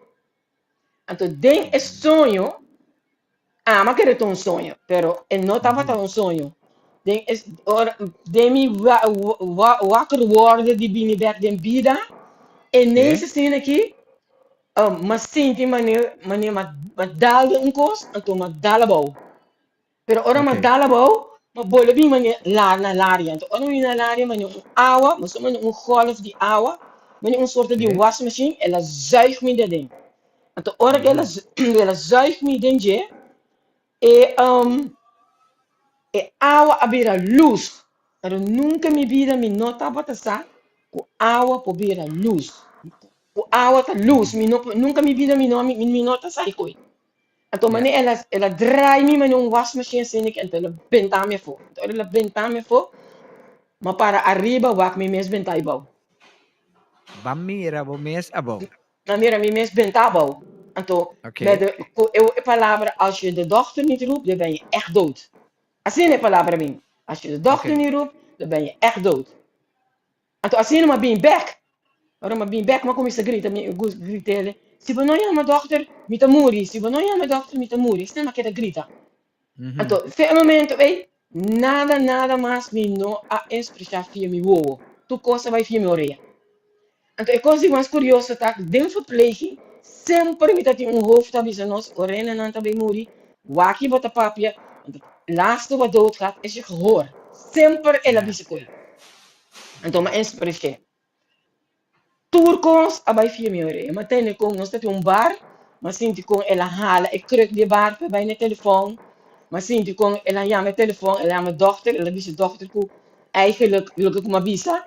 Anto den e soño, ami a kere ta un soño, pero e no tabata un soño. Den e ora, den mi wakker worden di bini bek den bida, ineens asina aki, m'a sinti manera manera m'a dal den un kos, anto m'a dal abou. Pero ora m'a dal abou, m'a bolbe bin manera la na laria. Anto ora mi bin na laria manera un awa, mas o menos un golf di awa, manera un sorto di wasmachine, el a zuig mi den. Anto ora ku el a el a zuig mi den dje, e e awa a bira lus. Pero nunka mi bida mi no tabata sa ku awa por bira lus. Ku awa ta lus. Mi no nunka mi bida mi no mi no ta sa e koi. Anto mane el a el a draai mi mane un wasmachine asina ki anto el a benta mi afó. Anto ora el a benta mi afó, m'a para ariba wak mi mes benta abou. B'a mira bo mes abou. M'a mira mi mes benta abou. Anto met de ku e palabra als je de dochter niet roept, dan ben je echt dood. Asina e palabra bin. Als je de dochter niet roept, dan ben je echt dood. Anto asina m'a bin bek. Ora m'a bin bek m'a kuminsá grita, mi grit'el, Si bo no yama dòkter, mi ta muri, si bo no yama dòkter, mi ta muri. Asina m'a keda grita. Anto, fe e momento ei, nada, nada mas mi no a espreshá fia mi wowo. Tur kos a bai fia mi orea. Anto e kos di mas kurioso ta ku den verpleging semper mi ta tin un hoofd ta bisa nos, orenanan ta bai muri, wak bo ta papia, want het laatste wat dood gaat is je gehoor. Semper el a bisa ku ei. Anto mi a espresh'é. Tur kos a bai fia mi orea. Mi a tende kon nos ta tin un bar, mi a sinti kon el a hala e kruk di e bar pa e bai na e telefòn, mi a sinti kon el a yama e telefòn, el a yama dòkter, el a bisa dòkter ku Eigenlijk loke ku mi a bisa,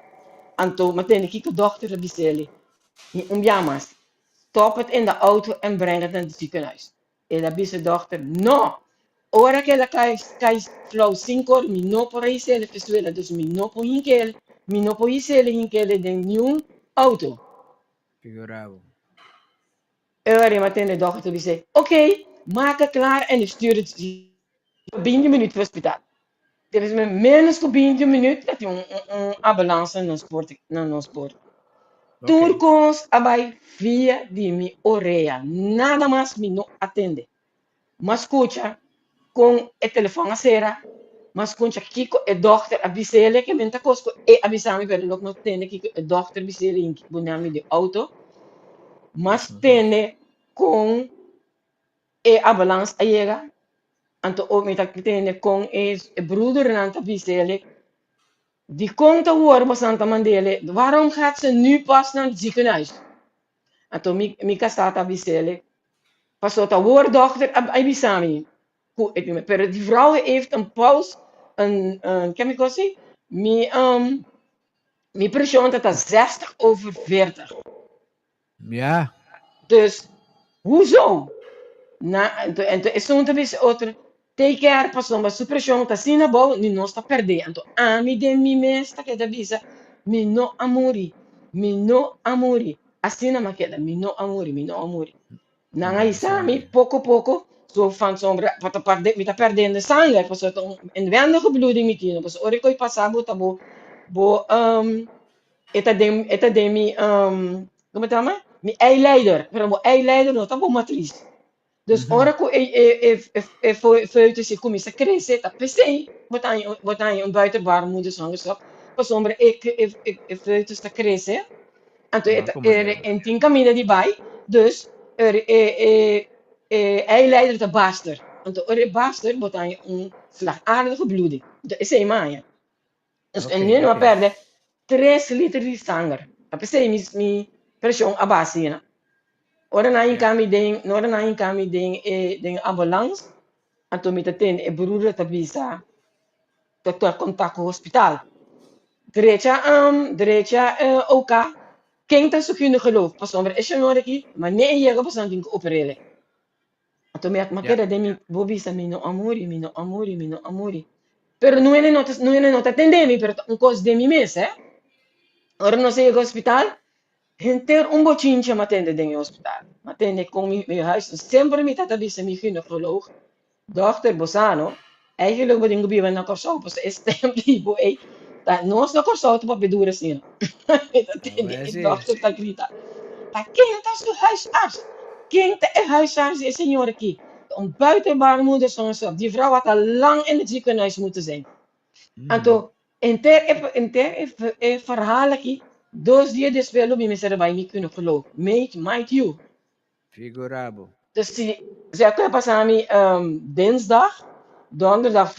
anto mi a tende kiko dòkter a bisa el, Mi un bia mas, stop het in de auto en breng het naar het ziekenhuis. El a bisa dòkter, No! Ora ku el a kai kai flou sinku ora, mi no por a hisa el fesuela, dus mi no por hinka el, mi no por hisa el hinka el den niun auto. Figura bo. E ora mi a tende dòkter ta bisa, Oké, maka klaar en stuur het 20 minuut for hospitaal. Debes men menos ku 20 minuut ta tin un un ambulance na nos porta na nos porta. Tur Oké. kos a bai via di mi orea, nada mas mi no a tende. M'a skucha kon e telefòn a sera, m'a skucha kiko e dòkter a bis'el, ke men ta kos ku e a bisa mi pero lok no tende kiko e dòkter bis'el i pone mi den outo. M'a tende kon e ambulance a yega, anto o mi ta tende kon e broedernan ta bis'el, Dikon ta wor bosan ta mand'el? Waarom gaat ze nu pas naar het ziekenhuis? Anto mi mi kasá ta bis'el, Paso ta wor dòkter a bisa mi ku e tin, pero die vrouw heeft een pols, een een kemi kosi? Mi mi preshon ta ta 60 over 40. Ja. Dus, hoezo? Na, anto, anto esun ta bisa otro, take care pasobra su preshon ta asina abou, ni nos ta perdé. Anto ami den mi mes ta keda bisa, mi no a muri, mi no a muri. Asina mi a keda, mi no a muri, mi no a muri. Nan a hisa mi poko poko, so van sombra, pa ta perde, mi ta perdiendo sanger, pasobra ta un inwendige bloeding mi tin, pasobra ora ku pasa bo ta bo, bo E ta den, e ta den mi, como ta yama? Mi eileider, pero bo eileider no ta bo matriz. Dus ora cu e, e, e, e, e foetus e cuminsa crece, ta pesey bo ta haña, bo ta haña un buitenbaarmoederzwangerschap, pasobra e, e, e, e foetus ta crece, anto e ta, e, e tin caminda di bay, dus e, e, e, e eileider ta baster. Anto ora e baster, bo ta haña un slagaderige bloeding. Anto esey mi a haña. Dus en nu a perde 3 liter di sanger. A pesey mi, mi presión a baha asina. Ora nan hinca mi den, ora nan hinca mi den e, den ambulance, anto mi ta tende e broeder ta bisa, ta ta contact cu hospital. Drecha, um, drecha eh, OK, ken ta su gynaecoloog? Pasobra e señor aki, ma ne e yega pasobra nan tin cu operele. Anto mi a mi a keda den mi bo bisa mi no a muri, mi no a muri, mi no a muri. Pero nuene no ta nuene no ta tende mi, pero ta un kos den mi mes eh. Ora nos a yega hospital, henter un bochincha mi a tende den e hospital. Mi a tende kon mi mi huis, semper mi tata bisa mi ginecoloog, Dokter bo sa no, eigenlijk bo tin ku biba na Kòrsou pasobra e stem di bo ei ta nos na Kòrsou ta papia duru asina. Mi ta tende e dokter ta grita, Ta ken ta su huisarts? Ken ta e huisarts di e señor aki? Ta un buitenbaarmoederzwangerschap. Die vrouw had al lang in het ziekenhuis moeten zijn. Anto henter e henter e e verhaal aki dos dia despues lo mi mester a bai mi gynaecoloog. Mate, mind you. Figura bo. Dus si si a kue pasa mi dinsdag, donderdag,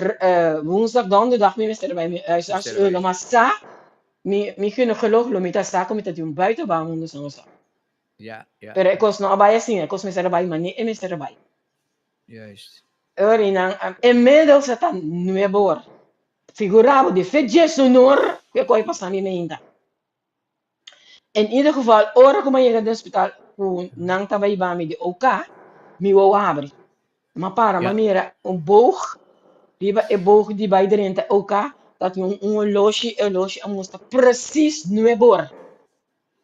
woensdag, donderdag mi mester bai mi huisarts Mester bai. lo mas sa mi mi gynaecoloog lo mi ta sa ku mi ta tin un buitenbaarmoederzwangerschap. Ja, ja, Pero e ja. kos no a bai asina, e kos mester a bai mane e mester a bai. Juist. Ora i nan inmiddels a ta nuebe or. Figura bo di fe djesnunor ku e kos a pasa mi meinta. In ieder geval, ora ku mi a yega den hospital ku nan taba hiba mi di OK, mi wowo a habri. Mi a para, mi a mira un boog, riba e boog di bai drenta OK ta tin un oloshi, e oloshi a mustra precies nuebe or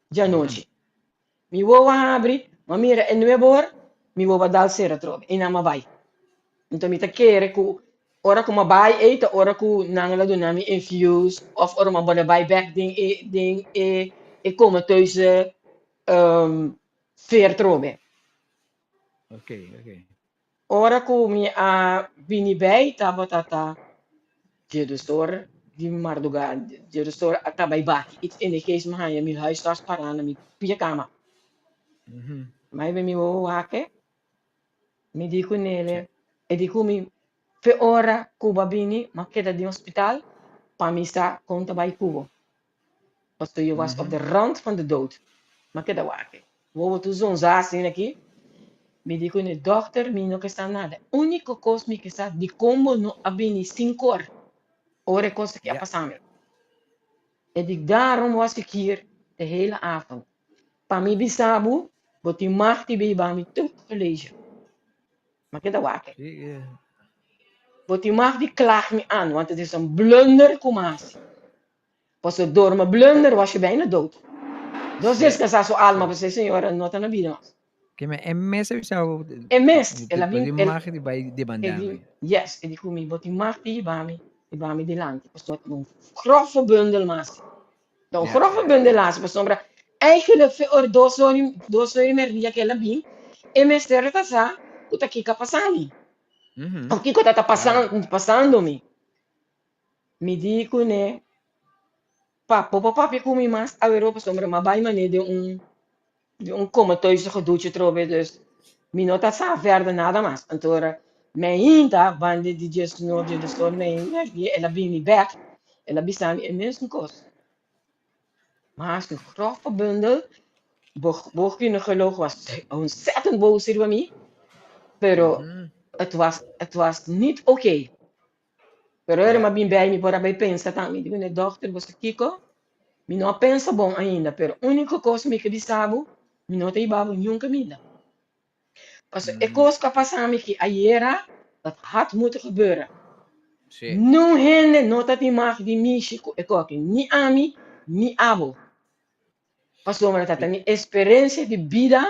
djanochi. Mi wowo a habri, mi a mira e nuebe or, mi wowo a dal sera atrobe i nan mi a bai. Enton mi ta kere ku Ora ku mi a bai ei ta ora ku nan a duna mi infuus òf ora mi a bole bai bèk den e den e e comateuze sfeer trobe. Ora ku mi a bini bei tabata ta djedusor di mardugá, djedusor a ta bai baki its in de geest mi haña mi huisarts pará na mi pia kama. Mi a mi wowo wak e. Mi di ku Nele, e di ku mi, Fe ora ku bo a bini, m'a keda den hospital pa mi sa kon ta bai ku bo. Pasobra je was op de rand van de dood. M'a keda wak. Wowo tur zonzá asina aki. Mi di ku ne, Dòkter, mi no ke sa nada. Úniko kos mi ke sa, dikon bo no a bini sinkor ora e kos aki a pasa mi? E di, Daarom was ik hier de hele avond. Pa mi bisa bo, bo tin mag di beiba mi tur college. Ma keda wak. Bo tin mag di klag mi aan, want het is een blunder ku mi hasi. Pasobra door mi blunder was je bijna dood. Dos descansa su alma, pasobra e señora no ta na bida mas. Ke men e mes a bisa bo. E mes, el a bin. Bo tin mag di bai demanda mi. Yes, e di ku mi, bo tin mag di hiba mi, hiba mi dilanti, pasobra ta un grove bundel mas. Ta un grove bundel mas, pasobra eigenlijk fe ora dos ora, dos ora i merdia ku el a bin, e mester ta sa ku ta kiko a pasa mi, òf kiko ta ta pasando mi. Mi di kuné, Pa, bo por papia ku mi mas aweró pasobra mi a bai manera den un den un komatoise gedoetje trobe dus mi no ta sa verder nada mas. Anto ora mi a hinta banda di djesnoor djesdosor mi a hinta el a bini bek el a bisa mi e mesun kos. Mi a hasi un grove bundel bo bo gynaecoloog was ontzettend boos riba mi pero het was het was niet oké. Pero ora mi a bin bij mi por a bay pensa tambe, mi di ku dokter bo sa kiko? Mi no a pensa bon ainda, pero uniko kos mi ke bisa bo, mi no ta hiba bo niun kaminda. Pasobra e kos ku a pasa mi ki ayera, dat had moeten gebeuren. Niun hende no ta tin mag di mishi ku e koki, ni ami, ni abo. Pasobra ta ta mi esperensia di bida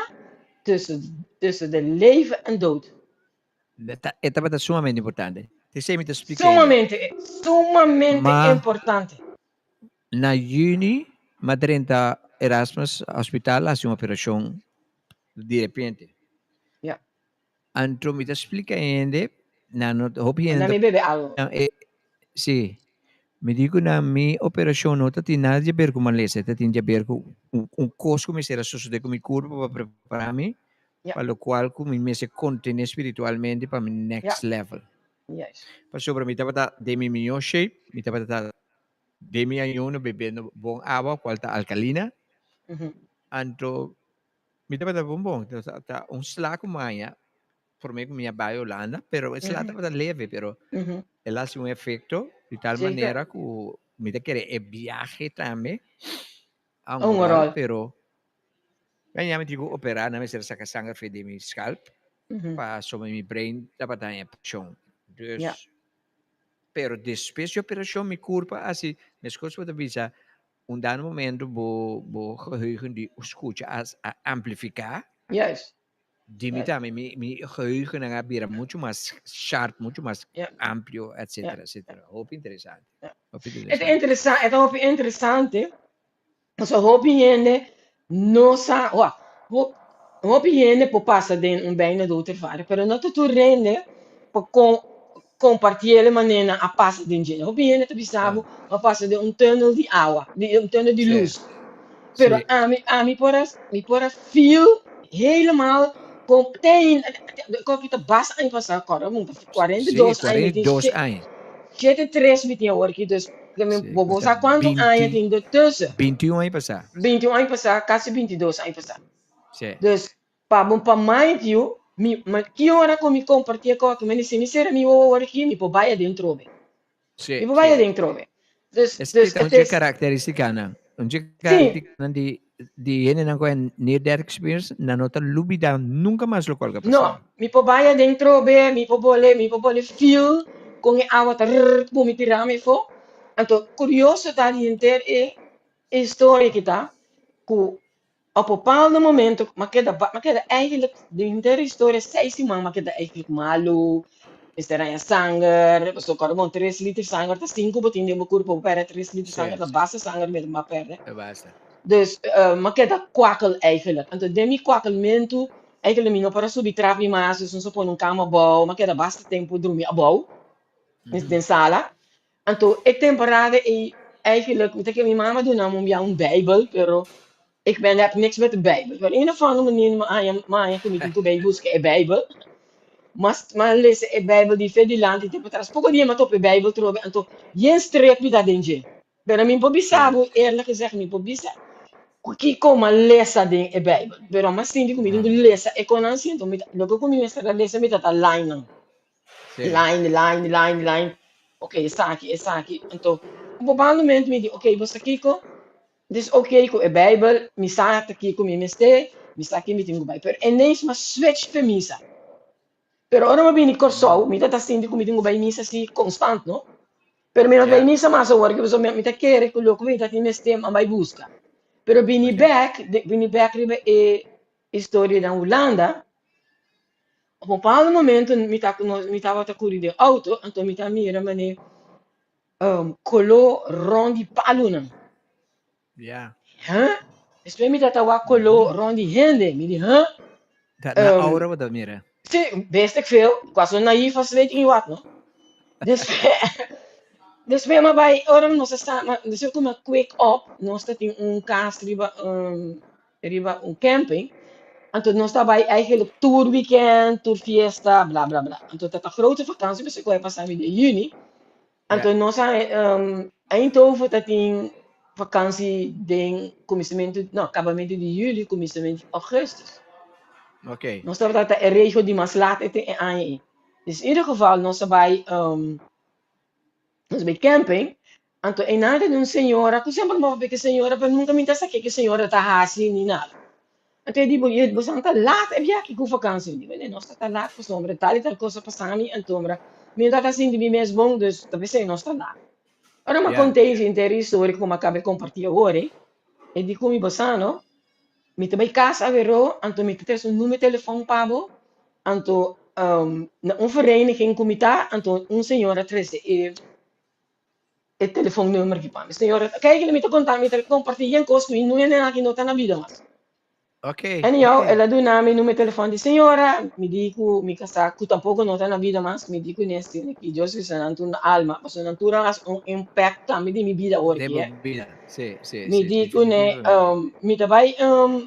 tussen tussen de leven en dood. E tabata sumamente importante. T'esei mi ta splika. Sumamente, sumamente Ma importante. na juni m'a drenta Erasmus Hospital hasi un operashon di repente. Ja. Anto mi ta splika hende, nan no, hopi hende Manda mi bebe algo. E, si. Mi di ku nan mi operashon no ta tin nada di haber ku malesa, e ta tin di haber ku un, un kos ku mester a sosode ku mi kurpo pa prepara mi Ja. Pa locual cu mi mester contene spiritualmente pa mi next level. Pasobra mi tabata den mi mihor shape, mi tabata den mi ayuno bebiendo bon awa cual ta alcalina. Anto mi tabata bon bon. Ta un sla cu mi haya prome cu mi a bay Holanda, pero e sla tabata leve, pero el a haci un efecto di tal manera cu mi ta kere e biahe tambe a un rol, pero Mi a mi tin ku operá, nan mester a saka sanger for di mi skalp pasobra mi brain tabata haña preshon. Dus, pero despues di operashon mi kurpa a hasi, meskos bo ta bisa, un dado momento bo bo geheugen di skucha a a amplifiká. Di mi tambe mi mi geheugennan a bira muchu mas sharp, muchu mas amplio, etcetera, etcetera. Hopi interesante. Hopi E ta interesante. E ta hopi interesante Pasobra hopi hende no sa, wak, hopi hende por pasa den un bijna dood ervaring, pero no ta tur hende por comparti e manera nan a pasa den dje. Hopi hende ta bisa bo, a pasa den un tunnel di awa, di un tunnel di luz. Pero ami, ami por a, mi por a feel helemaal con te ainda, con ki ta basta aña pasa, kòrda bo, 42 aña, mi tin 73 mi tin awor aki, dus Bo bo sa kuantu aña tin de tussen? 21 aña pasá. 21 aña pasá, kasi 22 aña pasá. Sí. Dus, pa bo pa mind you, mi, ma ki ora ku mi kompartí e kos, mi si mi sera mi wowo awor aki, mi por bai aden trobe. Sí, Mi por bai sí. aden trobe. Dus, Esaki dus ta un het dje is, karakteristikanan. Un dje sí, karakteristikanan di di hendenan ku a near death experience, nan no ta lubidá nunka mas lokual ku a pasá. No, mi por bai aden trobe, mi por bole, mi por bole feel kon e awa ta rrrr ku mi tira mi afó. Anto kurioso ta di henter e historia ki ta ku op bepaalde momento m'a keda m'a keda eigenlijk di henter e historia seis siman m'a keda eigenlijk malu. Mester haña sanger, pasobra kòrda bon tres liter sanger ta sinku bo tin den bo kurpo, bo pèrdè tres liter sanger ta basta sanger mi a pèrdè. Ta basta. Dus mi a keda kwakkel eigenlijk. Anto den mi kwakkelmentu eigenlijk mi no por a subi trapi mas, dus nos a pone un kama abou, mi a keda basta tempu drumi abou den sala. Anto e temporada ei eigenlijk mi ta kere mi mama duna mi un bia un bijbel, pero ik ben heb niks met de bijbel. Pero een of andere manier mi a haña mi a haña ku mi tin ku bai buska e bijbel. Mas mi a lesa e bijbel di fe dilanti te patras. Poko dia mi a topa e bijbel trobe anto yen streep mi ta den dje. Pero mi por bisa bo eerlijk gezegd mi por bisa ku kiko mi a lesa den e bijbel. Pero mi a sinti ku mi tin ku lesa e konan si anto mi ta loke ku mi mester a lesa mi ta ta line nan. Line, line, line, line. Ok, esaki, esaki. Anto, op un bepaald moment mi di, ok, bo sa kiko? Dus ok ku e Bijbel, mi sa ta kiko mi mester, mi sa ki mi tin ku bai. Pero ineens mi a switch pa misa. Pero ora mi a bini Kòrsou, mi ta sinti ku mi tin ku bai misa si konstant, no? Pero mi no bai misa mas awor, pasobra mi ta kere ku loke mi ta tin mester mi a bai buska. Pero bini bèk, bini bèk riba e historia den Hulanda, Op un bepaalde momento mi ta mi tabata kuri den auto, anto mi ta mira manera koló rònt di palunan. Ja. Huh? Despues mi ta wak koló rònt di hende. Mi di, huh? Ta na aura bo ta mira. Sí, wist ik veel. Ik was zo naïef als weet ik niet wat, no? Despues, despues mi a bai, ora nos a sta, despues ku mi a kwek op, nos ta tin un kas riba riba un camping. Anto nos ta bai eigenlijk tur weekend, tur fiesta, bla bla bla. Anto ta ta grote vakantie, pasobra ku a pasa mi den juni. Anto nos a Eindhoven ta tin vakantie den kuminsamentu, no, kabamentu di juli, kuminsamentu di augustus. Oké. Nos tabata ta e regio di mas laat e e aña ei. Dus in ieder geval nos a bai nos a bai camping Anto einan ta di un señora ku semper mi a papia ku e señora pero nunka mi ta sa ke e señora ta hasi ni nada. Anto e di bo ye boso ta laat e biaha ku vakansi. Mi di bo nos ta ta laat pasobra tal i tal kos a pasa mi anto mi no ta sinti mi mes bon dus ta p'esei nos ta laat. Ora mi a konta e henter e historia ku mi a kaba di kompartí awor ei, e di ku mi bo sa no, mi ta bai kas aweró anto mi ta trese un numero telefòn pa bo anto na un vereniging ku mi ta anto un señora a trese e e telefonnummer ki pa mi. Señora, kijk mi ta konta, mi ta kompartí yen kos ku mi no hende aki no ta na bida mas. Oké, Anyhow, oké. el a duna mi numero telefòn di señora, mi di ku mi kasá, ku tampoko no ta na bida mas, mi di ku nes tin ki Dios usa nan tur na alma, pasobra nan tur a hasi un impact tambe di mi bida awor Den aki, bo eh. bida, sí, sí, Mi sí, di ku ne, definitivamente. mi ta bai,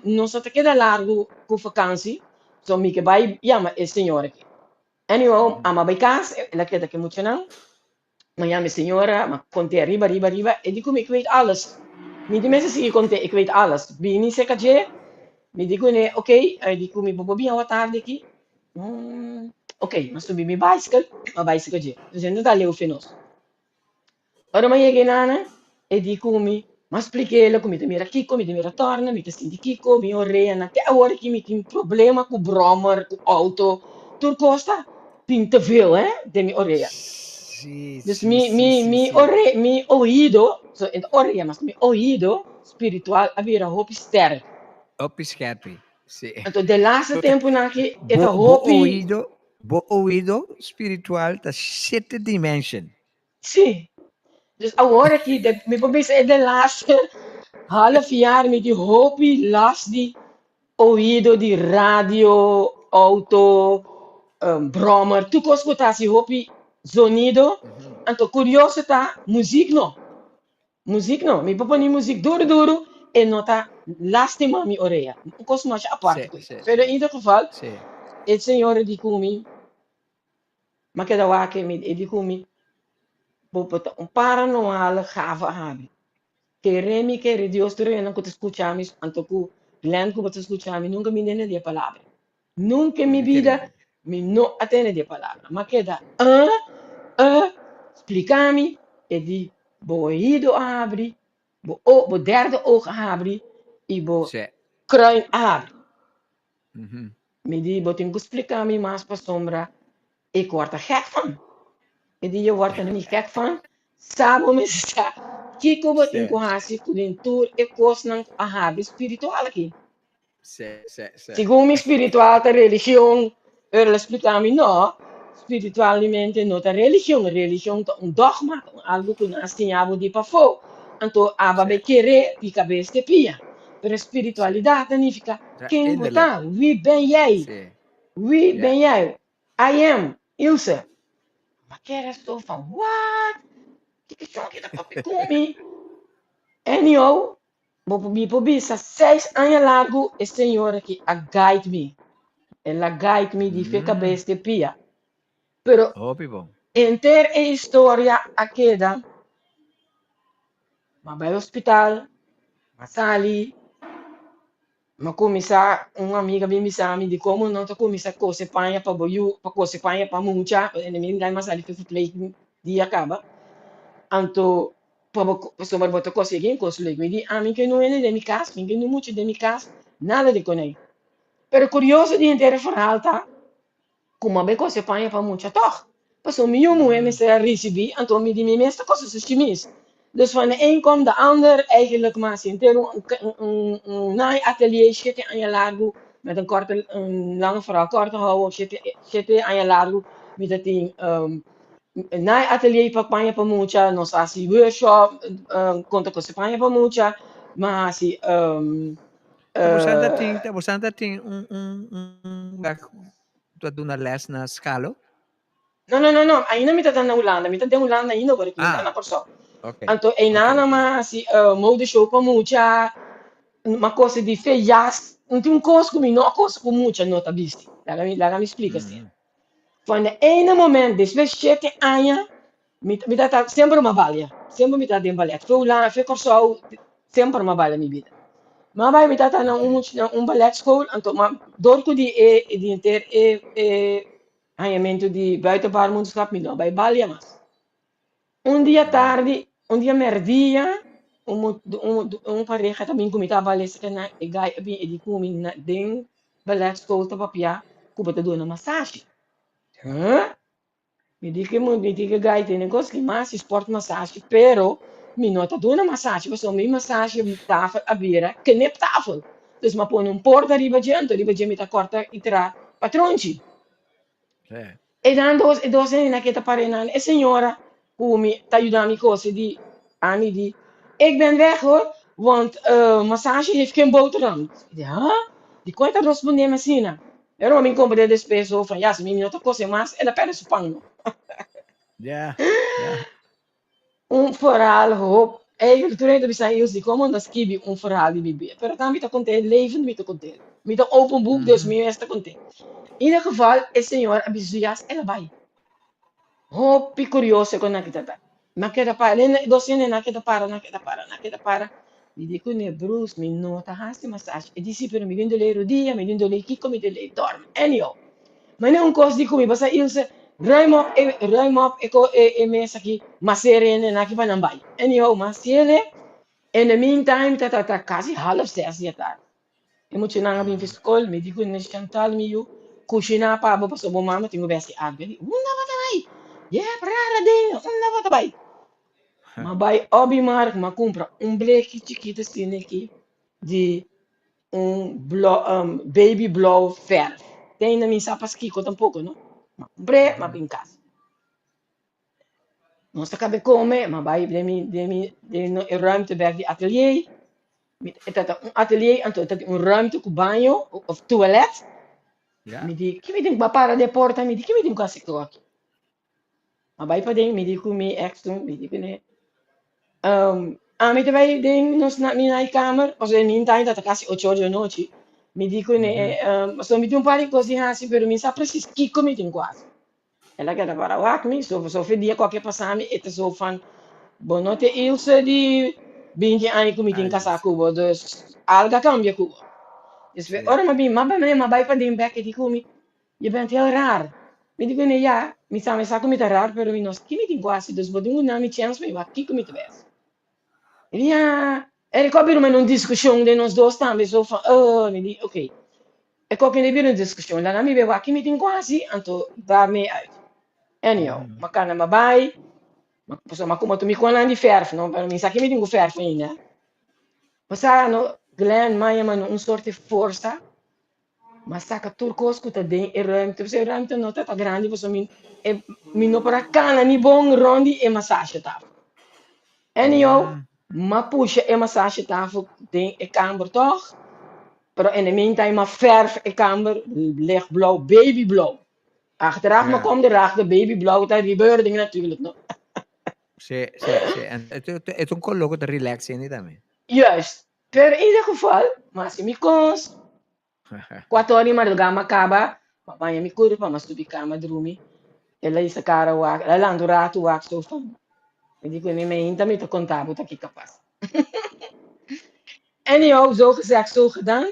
nos no ta keda largu ku vakansi, so mi ke bai yama e señora aki. Anyhow, a mi a bai kas, el a keda ku e muchanan, Mañana mi señora, ma conté riba, riba, riba, e di cu mi, ik weet alles. Mi di mester sigui conté, ik weet alles. Bini cerca dje, mi di cune, ok, e di cu mi, bo por bin awa tardi aki? Mm, ok, mi a subi mi bicycle, mi a bai cerca dje. Nos no ta leu fe nos. Ora mi a yega einana, e di cu mi, mi a splik'el cu mi ta mira kico, mi ta mira torna, mi ta sinti kico, mi oreanan, te awor aki mi tin problema cu brommer, cu auto, tur cos ta tin te veel, hè, den mi orea. Sí, Dus sí, mi, sí, mi, sí, mi sí. ore, mi oido, so e orea mas, mi oido spiritual a bira hopi sterk. Hopi scherpi, sí. Anto de laatste temponan aki e ta Bo, bo hopi, oido, bo oido spiritual ta siete dimension. sí. Dus awor aki, de, mi por bisa e de laatste half jaar mi tin hopi last di oido di radio, auto, brommer, tur kos ku ta hasi hopi zonido. Anto kurioso ta muzik no. Muzik no. Mi por pone muzik duru duru e no ta lastima mi orea. Un kos masha aparte ku esei. Pero in ieder geval e señora di ku mi, mi a keda wak e di ku mi, bo por ta un paranormale gave abi. Kere mi kere Dios tur hende ku ta skucha mi anto ku Glenn ku bo ta skucha mi nunka mi tende di e palabra nunka en mi bida mi no a tende di e palabra mi a keda uh uh splika mi e di bo oido a habri bo o bo derde oog a habri i bo kruin a habri mi di bo tin ku splika mi mas pasobra Ik word er gek van. E di je wordt er niet gek van. Sa bo mester sa kiko bo tin ku hasi ku den tur e kosnan ku a habri spiritual aki. Sí, sí, sí. Segun mi spiritual ta religion, pero el a splika mi no. Spiritualmente no ta religion, religion ta un dogma, ta un algu ku nan a siña bo di pafó. Anto aba bai kere di kabes te pia. Pero spiritualidat ta nifiká ken bo ta, wie ben jij, wie ben jij, I am, Ilse. Ma kere so van what? Kiko shon ki ta papia ku mi? Anyhow, Bo por mi por bisa seis aña largu e señora aki a guide mi. El a guide mi di fe kabes te pia. Pero Hopi bon. henter e historia a keda, m'a bai hospital, m'a sali, m'a kuminsá, un amiga bin bisa mi di komo no ta kuminsá kose paña pa bo yu, pa kose paña pa mucha, pasobra mi a sali verpleeg dia kaba. Anto Pa bo pasobra bo ta konsegui un kos leuk. Mi di, ami ke no hende den mi kas, mi ke no mucha den mi kas, nada di konei. Pero kurioso di henter e verhaal ta ku mi a bai kose paña pa mucha tòg. Pasobra mi yu muhé mester a risibí, anto mi di mi mes ta kose su shimis. Dus van de een komt de ander, eigenlijk mi a hasi henter un un naai atelier shete aña largu met een korte un lange verhaal kort te hou shete shete aña largu mi ta tin Na e atelier pa paña pa mucha nos a hasi workshop kon ta kose paña pa mucha mi a hasi Ta bosan ta tin ta bosan ta tin un un un wek ta duna les na Skalo? No no no no ainda mi ta na Hulanda mi ta den Hulanda ainda ora ku mi ta na Kòrsou anto einan mi a hasi modeshow pa mucha mi a kose di fe jas no tin un kos ku mi no a kose ku mucha no ta bisti laga mi laga mi splika asina. Van de ene moment despues shete aña mi mi ta semper mi a balia semper mi ta den ballet fe Hulanda fe Kòrsou semper mi a balia mi bida mi a bai mi tata na un na un ballet school anto ma dor ku di e di henter e e hañamentu di buitenbaarmoederschap mi no a bai balia mas un dia tardi un dia mèrdia un un un pareha ta bin ku mi ta balia esaki nan e guy a bin e di ku mi na den Ballet school ta papia ku bo ta duna masashi. Huh? Mi di ku mi di ku e guy tene kos ki mas sport masashi pero mi no ta duna masashi pasobra mi masashi tafel a bira kniptafel. Dus mi a pone un porta riba dje anto riba dje mi ta kòrta i traha patronchi. E nan dos e dos hende ke ta para einan e señora ku mi ta yuda mi kose di ami di ik ben weg hoor want massage heeft geen boterham. Mi di huh? Dikon e ta rosponde mi asina? Pero mi komprende despues ho van ya si mi no ta kose mas el a perde su pan no. Ya, ya. Un verhaal hoop eigenlijk tur hende ta bisa Ilse dikon bo no ta skibi un verhaal di mi bida pero ta mi ta kont'é levend mi ta kont'é mi ta open boek dus mi mes ta kont'é in ieder geval e señor a bisa su jas el a bai hopi kurioso kon nan kita ta mi a keda para e dos hende nan a keda para nan a keda para nan a keda para mi di kuné Bruce mi no ta hasi masashi e di si pero mi tin dolé rodia mi tin dolé kiko mi tin dolé dormi anyhow Mane un kos di ku mi basa Ilse, ruim op e ruim op e ko e e mes aki, mas sere hende nan aki pa nan bai. Anyhow, mas siele, in the meantime ta ta ta kasi half zes di atardi. E muchanan a bin fi skol, mi di ku nan Chantal mi yu, kushiná pa bo pasobra bo mama tin ku besti argu. E di, unda bo ta bai? Je hebt rare dingen, unda bo ta bai? M'a bai Obimark, m'a kumpra un bleki chikitu asina aki di un blo baby blauw verf. Te ainda mi sa paskiko tampoko no. Ma kumpr'é, ma bin kas. Nos ta kabe kome, ma bai den mi den mi den e ruimte bèk di atelier. Mi e ta un atelier anto e ta tin un ruimte ku baño òf tualet. Mi di ki mi tin ku para den e porta? Mi di ki mi tin ku hasi ku aki? Ma bai paden, mi di ku mi ex toen, mi di kuné, ami ta bai den nos na mi naaikamber, pasobra mi intai ta kasi ocho or di anochi, mi di kuné, pasobra mi tin un par di kos di hasi, pero mi sa presis kiko mi tin ku hasi. El a keda para wak mi, so sofe dia ku a ke pasa mi, e ta so van, bo no ta e Ilse di binti aña ku mi tin kasá ku bo, dus algu a kambia ku bo. Despues ora mi a bin, mi a bai paden bèk, e di ku mi, Je bent heel raar. Mi di kuné, ya, mi sa mi sa ku mi ta raar, pero mi no sa ki mi tin ku hasi, dus bo tin ku duna mi chèns pa mi wak kiko mi ta bes. Mi di, ya, e kò bira un diskushon den nos dos tambe, so van, oh, mi di, oké. E kò kende bira un diskushon, laga mi be wak ki mi tin ku hasi, anto daarmee uit. Anyhow, mi a kana mi a bai, pasobra mi a kuma tur mi konan di fèrf, no, pero mi sa ki mi tin ku fèrf ainda. Pasá, no, Glenn, m'a yama no un sorte forsa. M'a saka tur kos ku ta den e ruimte, pasobra e ruimte no ta ta grandi pasobra mi e mi no por a kana ni bon rond di e masasjetafel. Anyhow, m'a pusha e masasjetafel den e kamber tòg, pero in the meantime m'a fèrf e kamber lichtblauw, babyblauw. Achteraf m'a kom erachter babyblauw ta rebirthing natuurlijk, no. Sí, sí, sí. En e ta un koló ku ta relax hende tambe. Juist. Pero in ieder geval, m'a hasi mi kos. Kuater ora di madrugá m'a kaba, m'a baña mi kurpa, m'a subi kama drumi. El a hisa kara wak, el a lanta un ratu wak so fan. Mi di ku mi mainta mi ta konta bo ta kiko a pasa. Anyhow, zo gezegd zo gedaan.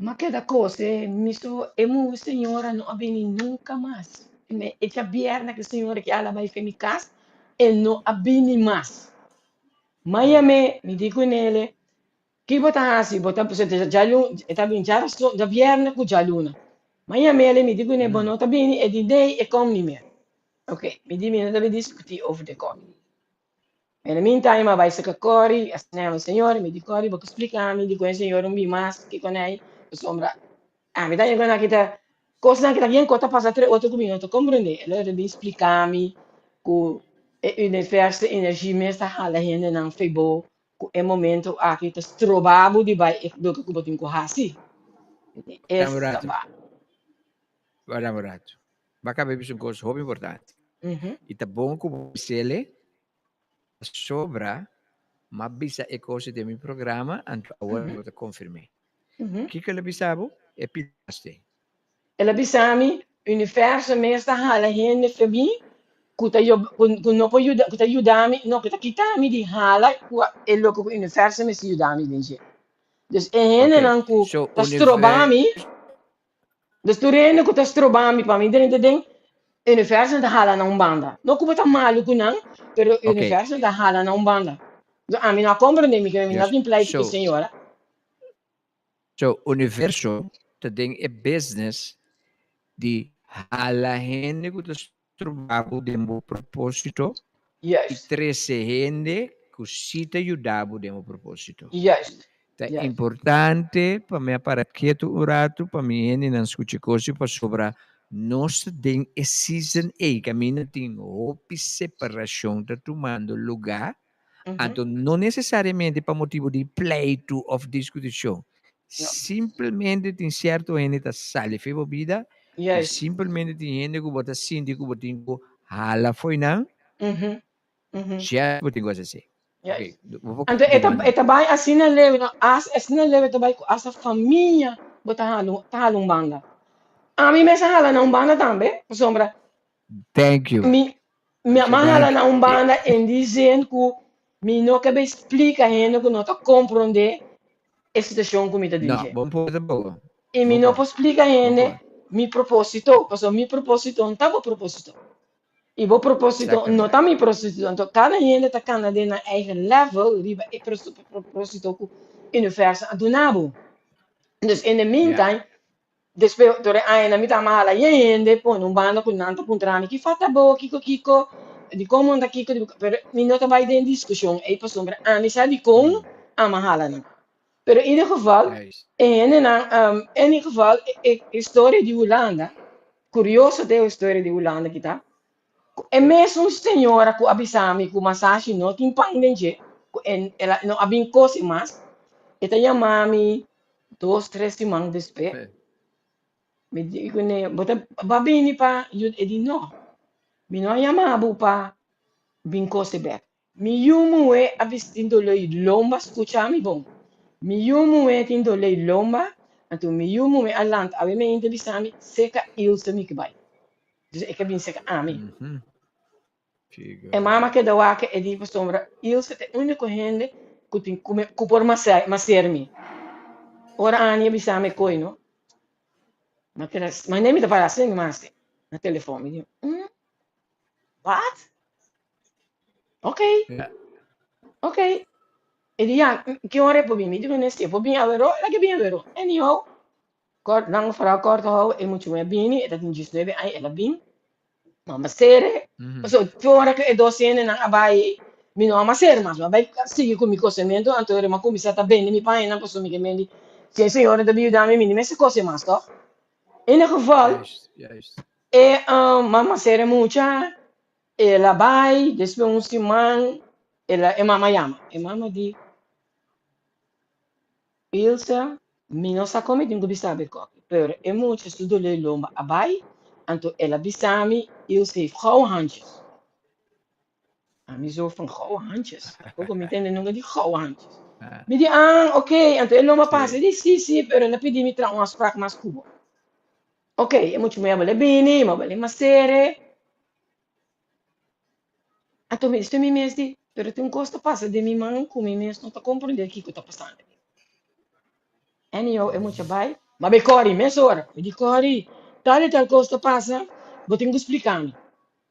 M'a keda kose, mi so e muhe señora no a bini nunka mas. Me e djabièrnè ku e señora ke ala bai fe mi kas, e no a bini mas. M'a yam'é, mi di ku nele, Ki bo ta hasi? Bo ta e ta bin djarason, djabièrnè ku djaluna. M'a yam'é, mi di ku nele, bo no ta bini? E di, nee, e kom ni mer. Oké, mi di, mi no ta bin diskutí over de kos. In the meantime, a bai saka Corrie, a snel e señor, mi di Corrie, bo ke splika mi dikon e señor un bin mas kiko nei, pasobra ami ta yega na kita kosnan kita bien ku ta pasa entre otro ku mi no ta komprende. El a bin splika mi ku e universo energi mes ta hala hendenan fe bo ku e momento aki ta stroba bo di bai e loke ku bo tin ku hasi. Mi di, Dame un esta rato. ba. Dame un rato. Bo a kaba di bisa un kos hopi importante. I ta bon ku bo bis'el pasobra m'a bisa e kos den mi programa, anto awor bo ta konfirm'é. Kiko el a bisa bo? E pidaste. El a bisa mi, Universo mes ta hala hende fe mi ku ta ku no por yuda, ku ta yuda mi, no, ku ta kita mi di hala ku e loke ku universo mes ta yuda mi den dje. Dus e hendenan ku ta stroba mi. Dus tur hende ku ta stroba mi pa mi drenta den universo ta hala na un banda. No ku bo ta malu ku nan, pero universo ta hala na un banda. Dus ami no a komprende mi, mi no tin pleito ku e señora. So universo ta den e business di hala hende ku ta stroba bo den bo proposito i trese hende ku si ta yuda bo den bo proposito. Ta importante pa mi a para ketu un ratu pa mi hendenan skucha e kos pasobra nos ta den e season ei kaminda tin hopi separashon ta tumando lugá, anto no nesesariamente pa motibu di pleitu òf diskutishon, simplemente tin sierto hende ta sali for bo bida i simplemente tin hende ku bo ta sinti ku bo tin ku hala fo'i nan, Sierto bo tin ku hasi así. Juist. Anto e ta e ta bai asina leu no as asina leu e ta bai ku asta famia bo ta hala ta hala un banda. Ami mes a hala na un banda tambe pasobra Thank you. mi mi a hala na un banda en di zin ku mi no ke bai splika hende ku no ta komprondé e situashon ku mi ta No, den dje. bo no por tampoco. I mi no por splika hende mi propósito pasobra mi propósito no ta bo propósito. I bo propósito no ta mi propósito. Anto kada hende ta kana den nan eigen level riba e propósito ku universo a duna bo. Dus in the meantime, despues tur e añanan mi ta hala yen hende pone un banda ku nan ta puntra mi ki falta bo, kiko kiko, dikon bo no ta kiko, pero mi no ta bai den diskushon ei pasobra ami sa dikon ama hala nan. Pero in ieder geval, e hendenan, in ieder geval e historia di Hulanda, kurioso ta e historia di Hulanda ki ta, ku e mesun señora ku a bisa mi ku masashi no tin pan den dje, ku e el a no a bin kosi mas, e ta yama mi dos tres siman despues, mi di kuné, bo ta bo a bini pa yuda? E di no, mi no a yama bo pa bin kosi bèk. Mi yu muhé a bisti tin doló i lomba, skucha mi bon, mi yu muhé tin doló i lomba, anto mi yu muhé a lanta awe mainta bisa mi, seka Ilse mi ke bai. Dus e ke bin seka ami. E mama keda wak e di pasobra Ilse ta e úniko hende ku tin ku ku por maser mi. Ora Annie a bisa mi e koi no, mi a keda, manera mi ta para asin mas na telefòn, mi di, Wat? Ok. Ok. E di ya, ki ora e por bin? Mi di ku si e por bin awero, el a ke bin awero. Anyhow, kort, lang verhaal kort hou, e mucha muhé bini, e ta tin diesnuebe aña, el a bin. Mama sere. Pasobra te ora ku e dos hendenan a bai, mi no a mas sere mas. Mi a bai sigui ku mi kosementu, anto mi a kuminsá ta bende mi pañanan pasobra mi ke mendi. Si e señora ta bin yuda mi, mi no mester kose mas, tòg? In ieder geval, Juist, juist. e mama sera mucha, el a bai, despues un siman, el a, e mama yama. E mama di, Ilse, mi no sa kon mi tin ku bisa bo e koki, pero e mucha su dolé lomba a bai, anto el a bisa mi, Ilse heeft gouden handjes. Ami zo van gouden handjes. Poko mi tende nunca di gouden handjes. Mi di, ah, ok, anto e lomba pasa. E di, sí, sí, pero el a pidi mi traha un afspraak mas ku bo. Ok, e mucha muhé a bale bini, mi a bale masere. Anto mi dice mi mes di, pero tin un kos ta pasa den mi man ku mi mes no ta komprende kiko ta pasando. Anyhow, e mucha bai, ma bai kòri mesora. Mi di, kòri, tal i tal kos ta pasa, bo tin ku splika mi.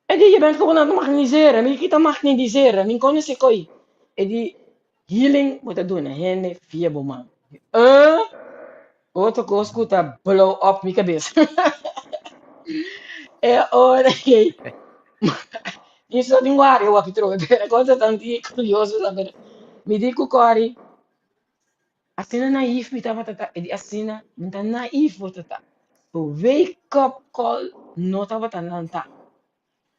E di, je bent gewoon aan het magnetiseren. Mi di, ki ta magnetiseren? Mi konosé koi. E di, healing bo ta duna hende via bo man. Mi di, eh? Otro kos ku ta blow up mi kabes. E ora ei, mi so tin wari wak trobe, pero e kos ta tanti kurioso sa, pero mi di ku Corrie, Asina naïef mi tabata ta, e di asina mi ta naïef bo ta ta. Bo wake up call no tabata lanta.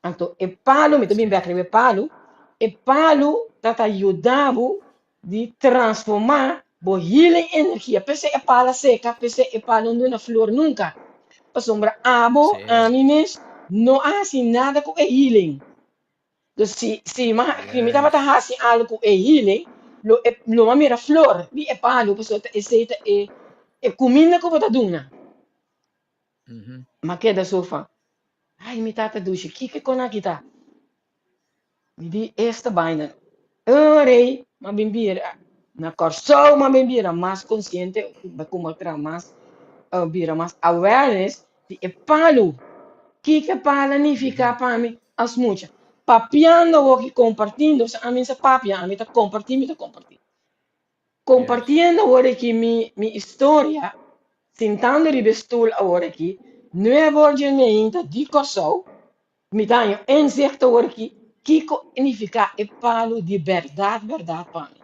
Anto e palu, mi ta bin bek riba e palu, e palu ta ta yuda bo di transforma bo healing energia. P'esei e pala seka, p'esei e palu no duna flor nunka. Pasobra abo, ami mes, no a hasi nada ku e healing. Dus si si ma si mi tabata hasi algo ku e healing, lo e lo a mira flor di e palu pasobra ta esei ta e e kuminda ku bo ta duna. M'a keda so fan, ai mi tata dushi kiko kon a kita? Mi di esta baina ora ei m'a bin bira na Kòrsou m'a bin bira mas konsiente ku traha mas bira mas awareness di e palu. Kiko e palu a nifiká pa mi as mucha? Papiando awor ki kompartindo, osea ami sa papia, ami ta kompartí, mi ta kompartí. Kompartiendo awor aki mi mi historia, sintando riba e stul awor aki, nueve or dje meinta di Kòrsou, mi ta haña inzicht awor aki kiko a nifiká e palu di bèrdat bèrdat pa mi.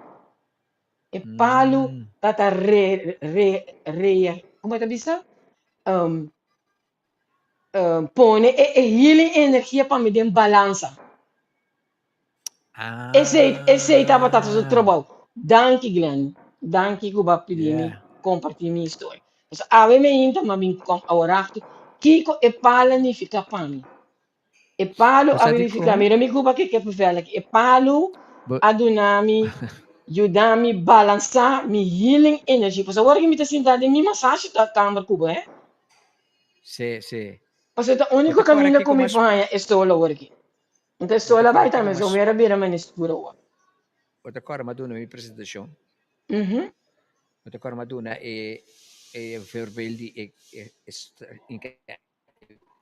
E palu ta ta re re re como ta bisa pone e e healing energia pa mi den balansa. Esei esei tabata su trabou. Danki Glenn, danki ku bo a pidi mi kompartí mi historia. Pasobra awe mi ainda m'a bin kom aworacht kiko e pala nifiká pa mi. E palu a verifiká, mira mi kuba ke kippenvel aki, e palu a duna mi, yuda mi balansá mi healing energy. Pasobra awor ku mi ta sinta den mi masashi ta kamber kuba, he. Sí, sí. Pasobra ta úniko kaminda ku mi por haña e sol awor aki. Anto e sol a bai tambe, so mi a bira manera skur awor. Bo ta kòrda mi a duna mi presentashon? Bo ta kòrda mi a duna e e voorbeeld di e e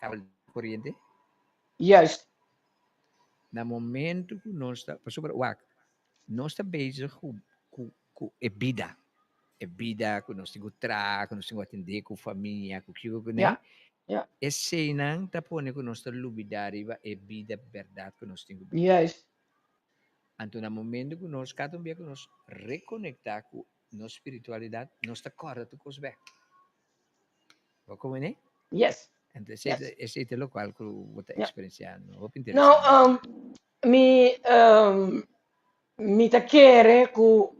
kabel di koriente? Juist. Na momento ku nos ta, pasobra wak, nos ta bezig ku ku ku e bida, e bida ku nos tin ku traha, ku nos tin ku atendé ku famia, ku kiko ku ne, eseinan ta pone ku nos ta lubidá riba e bida bèrdat ku nos tin ku biba. Juist. Anto na momento ku nos kada un bia ku nos rekonektá ku nos spiritualidat, nos ta kòrda tur kos bèk. Bo komprendé? Yes. Anto esei ta, esei ta lokual ku bo ta eksperensiando. Hopi Nou, interesante. mi, mi ta kere ku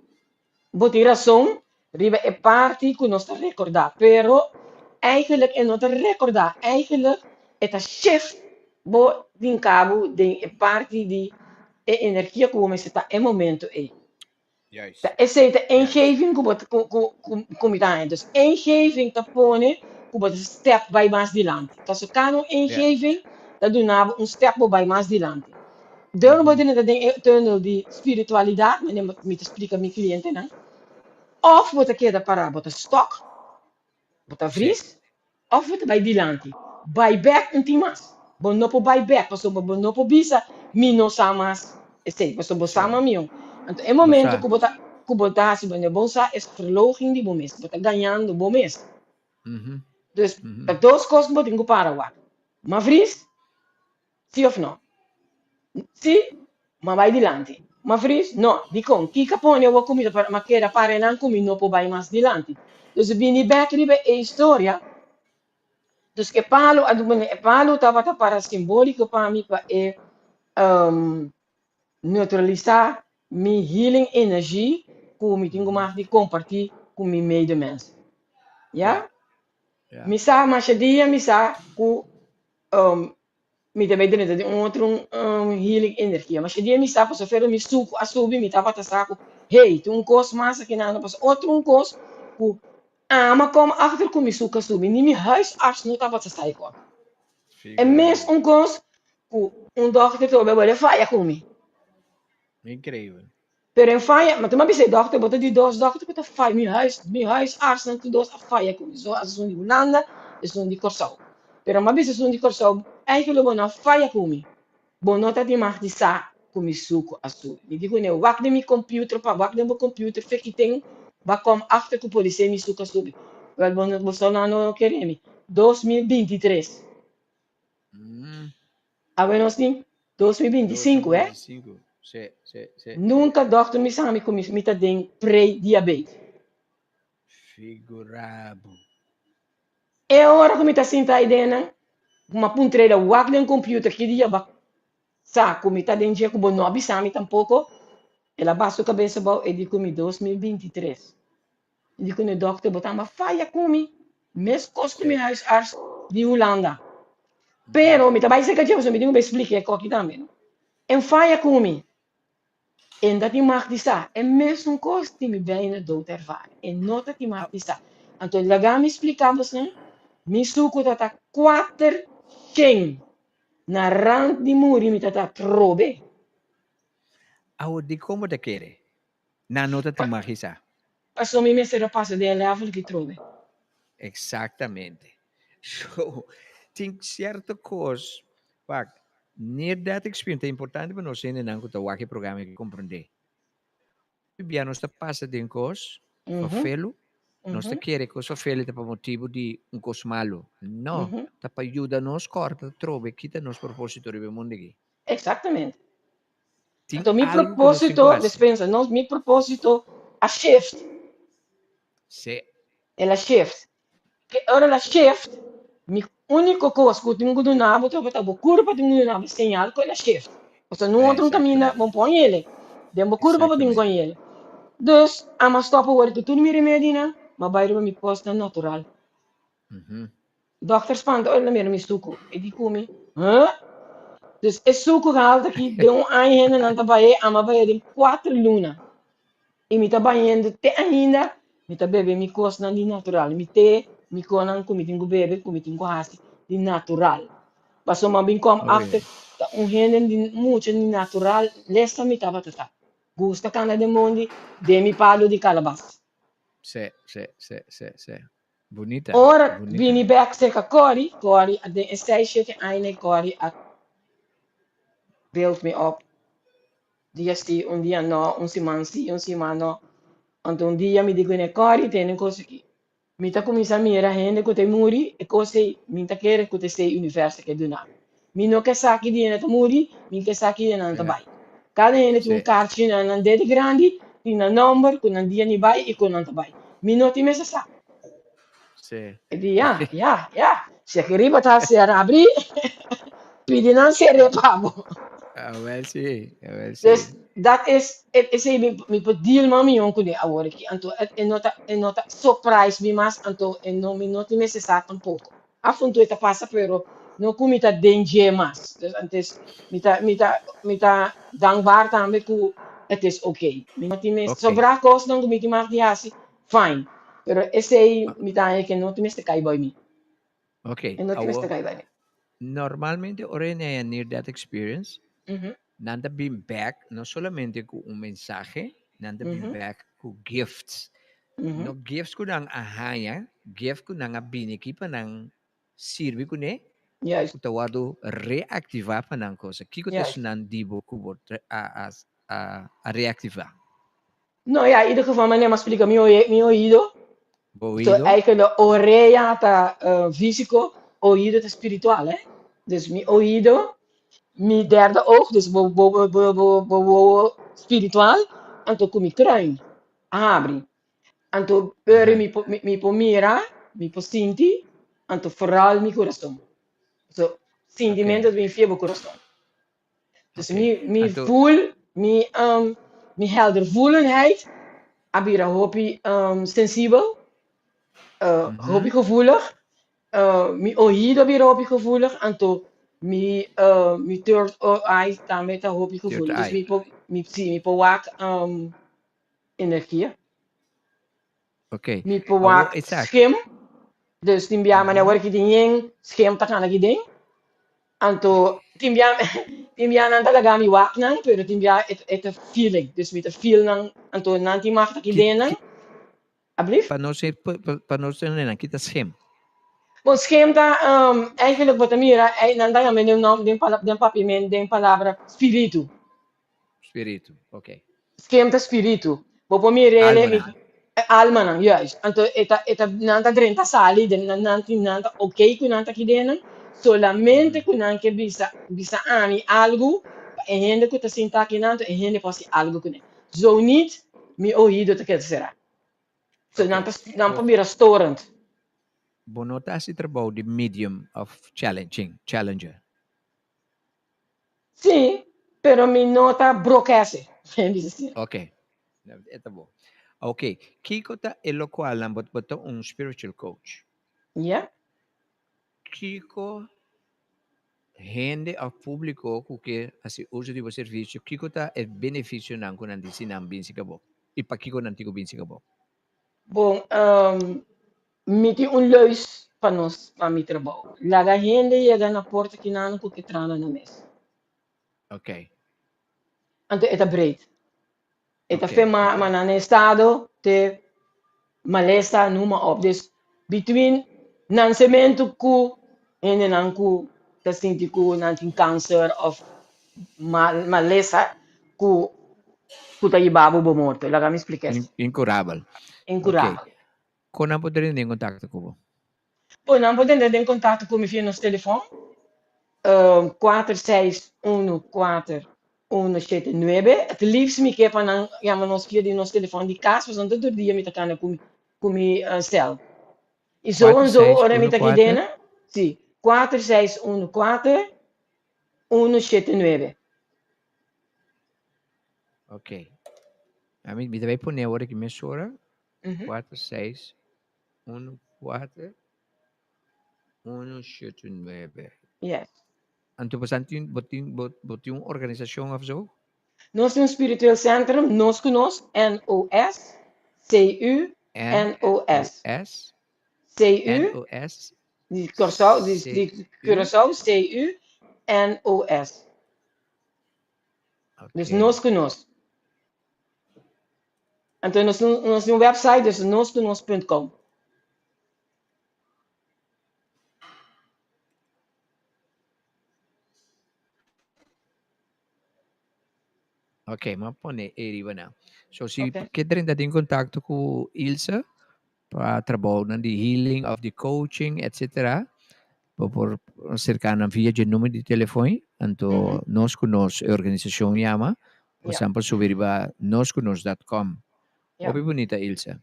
bo tin rason riba e parti ku nos ta rekordá, pero eigenlijk e no ta rekordá, eigenlijk e ta shift bo tin kabu den e parti di e energia ku bo mester ta e momento ei. Juist. Ta esei ta Juist. ingeving ku bo ta ku ku ku ku mi ta haña. Dus ingeving ta pone ku bo ta step bai mas dilanti. Pasobra kada un Ja. ingeving ta duna bo un step bo bai mas dilanti. Dor bo drenta den e tunnel di spiritualidat, manera mi ta splika mi klientenan, òf bo ta keda pará, bo ta stok, bo ta Sí. vries, Of bo ta bai dilanti. Bai bek un tin mas. Bo no por bai bek pasobra bo no por bisa mi no sa mas esei pasobra bo sa mas mihó. Anto e momento ku bo ta ku bo ta hasi bo bo sa es verlooching di bo mes. Bo ta gañando bo mes. Dus ta dos kos ku bo tin ku para wak. Mavries, si of no? Si, ma bai dilanti. M'a vries? No. Dikon? Kiko a pone awor ku mi ta para? M'a keda para einan ku mi no por bai mas dilanti. Dus bini bèk riba e historia. Dus e palu a duna, e palu tabata para simbóliko pa mi pa e neutralisá mi healing energy ku mi tin ku mag di kompartí ku mi medemens. Ya? Mi sa masha dia mi sa ku mi ta bai drenta den un otro healing energia. Masha dia mi sa pasobra mi suku a subi mi tabata sa ku hey tin un kos mas aki nan a pasa otro un kos ku ama kom achter ku mi suku a subi ni mi huisarts no tabata sa e kos. E mes un kos ku un dòkter ta bai wòrdu faya ku mi. Increíbel. Pero en faya, ma tu m'a bisa e dòkter, bo ta di dos dòkter ku ta faya, mi huis, mi huisartsnan tur dos a faya ku mi, so esun di Hulanda, esun di Kòrsou. Pero m'a bisa esun di Kòrsou, eigenlijk bo no a faya ku mi, bo no ta di mag di sa ku mi suku a subi. Mi di kuné, wak den mi computer pa wak den bo computer fe ki ten ba kom achter ku podisé mi suku a subi. Wèl bo no, bo so no kere mi. 2023. Awe nos tin 2025, eh? 2025, sí, sí, sí. Nunka dòkter misa mi ku mi ta den pre-diabet. Figura bo. E ora ku mi ta sinta ei den nan, ku mi a puntra el a wak den computer ki dia ba sa ku mi ta den dje ku bo no a bisa mi tampoko, el a baha su kabes abou e di ku mi 2023. Mi di ku mi dòkter bo ta amba faya ku mi, meskos ku mi huisarts di Hulanda. Pero mi ta bai serka dje pasobra mi tin ku bai splika e koki tambe no. En faya ku mi, en ta tin mag di sa. E mesun kos tin mi bijna dood ervaren. E no ta tin mag di sa. Anto laga mi splika bosnan, mi suku ta ta 400 na rand di muri mi ta ta trobe. Awor dikon bo ta kere? Nan no ta tin mag di sa. Paso mi mester a pasa den e level ki trobe. Exactamente. So, tin cierto cos, wak, near death experience ta importante pa nos hendenan cu ta wak e programa y comprende. Hopi bia nos ta pasa den cos fafelu, nos ta kere cos fafelu ta pa motibo di un cos malo. No, ta pa yuda nos corda trobe kita nos proposito riba e mundo aki. Exactamente. Tin Anto mi algo ku nos tin ku propósito, hasi. despensa, no, mi propósito a shift. Sí. El a shift. Ke ora el a shift, mi úniko kos ku tin ku duna bo tabata bo kurpa tin ku duna bo señal ku el a shift. Pasobra no otro kaminda Exactamente. bo por hele. Den bo kurpa bo tin ku Exactamente. hele. Dus, a stòp awor ku tur mi remedinan, m'a bai riba mi kosnan natural. Dokter spanta ora el a mira mi suku. E di ku mi, Huh? Dus e suku gehalte aki den un aña hendenan ta bay'é, ami a bay'é den kuater luna. I mi ta bayendo te ainda, mi ta bebe mi kosnan di natural. Mi te, mi konan ku mi tin ku bebe, ku mi tin ku hasi di natural. Pasobra mi a bin kom after ta un hende di mucha di natural lesa mi tabata ta. Gusta kanda den mondi den mi palu di kalabas. Sí, sí, sí, sí, sí. Bunita, Ora bunita. bini bek serka Corrie, Corrie a den e seis shete aña ei Corrie a build me up. Dia si, un dia no, un siman si, un siman no. Anto un dia mi di kuné, Corrie tene un kos aki. Mi ta kuminsá mira hende ku ta muri, e kos ei mi ta kere ku ta esei universo ke duna mi. Mi no ke sa ki dia nan ta muri, mi ke sa ki dia nan ta bai. Kada hende tin un karchi na nan dede grandi, tin nan nomber, ku nan dia ni bai i kon nan ta bai. Mi no tin mester sa. E di, ya, ya, ya, si aki riba ta ser abri, pidi nan ser'é pa bo. Awel si, awel si. Dus, dat is, esei mi, mi por deal mas mihó kuné awor aki. Anto e no ta, e no ta surprise mi mas, anto e no, mi no tin mester sa tampoko. Afuntu e ta pasa pero no ku mi ta den dje mas. Dus antes mi ta mi ta mi ta dankbaar tambe ku het is oké. Mi no tin mes sobrá kosnan ku mi tin mag di hasi, fine. Pero esei mi ta haña ke no tin mester kai boi mi. Oké, E no tin mester awor kai boi mi. normalmente ora e haña near death experience, nan ta bin bek no solamente ku un mensahe, nan ta bin bek ku gifts. No gifts ku nan a haña, gift ku nan a bini aki pa nan sirbi kuné, ku ta wòrdu reaktivá pa nan kosa. Kiko ta esunnan di bo ku bo a a reaktivá? No, ya, in ieder geval, manera mi a splika mi mi oido. Bo So, oido? eigenlijk orea ta físico, oido ta spiritual, hè. Dus mi oido, mi derde oog, dus bo bo bo bo bo bo wowo. spiritual, anto ku mi kruin a habri. Anto ora mi por mi por mira, mi por sinti, anto foral mi kurason. So, sintimentu ta bin via bo kurason. Dus mi mi voel, mi mi heldervoelendheid a bira hopi sensibel, hopi gevoelig. Mi oido a bira hopi gevoelig, anto mi mi third eye tambe ta hopi gevoelig. Dus mi por mi si mi por wak energia. Mi por wak schim. Dus tin bia manera ora ki tin yen schim ta kana ki den. Anto tin bia tin bia nan ta laga mi wak nan, pero tin bia e ta feeling. Dus mi ta feel nan, anto nan tin mag ta ki den nan. Ablief? Pa nos pa nos hendenan ki ta schim? Bon, schim ta eigenlijk bo ta mira nan ta yama den nom den den papiament den palabra spiritu. Spiritu, ok. Schim ta spiritu. Bo por mira ele Almanan. Almanan, juist. Anto e ta e ta nan ta drenta sali den nan nan tin nan ta ok ku nan ta kide nan, solamente ku nan ke bisa bisa ami algu pa e hende ku ta sinta akinan anto e hende por hasi algu kuné. Zo niet, mi oido ta keda será. So nan ta nan por bira storend. Bo no ta hasi trabou di medium of challenging, challenger? Sí, pero mi no ta brokese, bisa asina. Ok, e ta bon. Ok, kiko ta e lokualnan bo bo ta un spiritual coach? Ya. Kiko hende of publico ku ke hasi uso di bo servisio, kiko ta e benefisionan ku nan tin si nan binsi ka bo? I pakiko nan tin ku binsi ka bo? Bon, mi tin un luis pa nos, pa mi trabou. Laga hende yega na porta kinan ku ke trana nan mes. Ok. Anto e ta breed. E ta fe ma ma nan estado te malesa numa op. Dus between nansementu ku hendenan ku ta sinti ku nan tin kanser of malesa ku ku ta yiba bo bo morto. Laga mi splika esei. Inkurabel. Inkurabel. Ok. Kon nan por drenta den kontakto ku bo? Bon, nan por drenta den kontakto ku mi via nos telefòn, 4614179. Het liefst mi ke pa nan yama nos via di nos telefòn di kas, pasobra tur dia mi ta kanda ku ku mi sèl. I zo en zo ora mi ta kidena, si, 4614179. Ok. Ami, mi ta bai pone awor aki mesora. 4, 6, 1, 4, 1, 7, 9. Yes. Anto bo san tin, bo tin, bo, bo tin un organisashon of zo? Nos tin un spiritueel centrum, Nos ku Nos, N-O-S, C-U, N-O-S. N-O-S, C-U, N-O-S, di Kòrsou, di, di C-U. Curaçao, C-U, N-O-S. Dus Ok. Nos ku Nos. Anto nos nos tin un website, dus noskunos.com. Ok, m'a pone e riba nan. So si Ok. ke drenta den kontakto ku Ilse pa trabounan di healing of di coaching etcetera, bo por aserká nan via dje numero di telefon, anto Nos Ku Nos e organisashon yama, bo san por subi riba noskunos.com. Hopi bunita Ilse.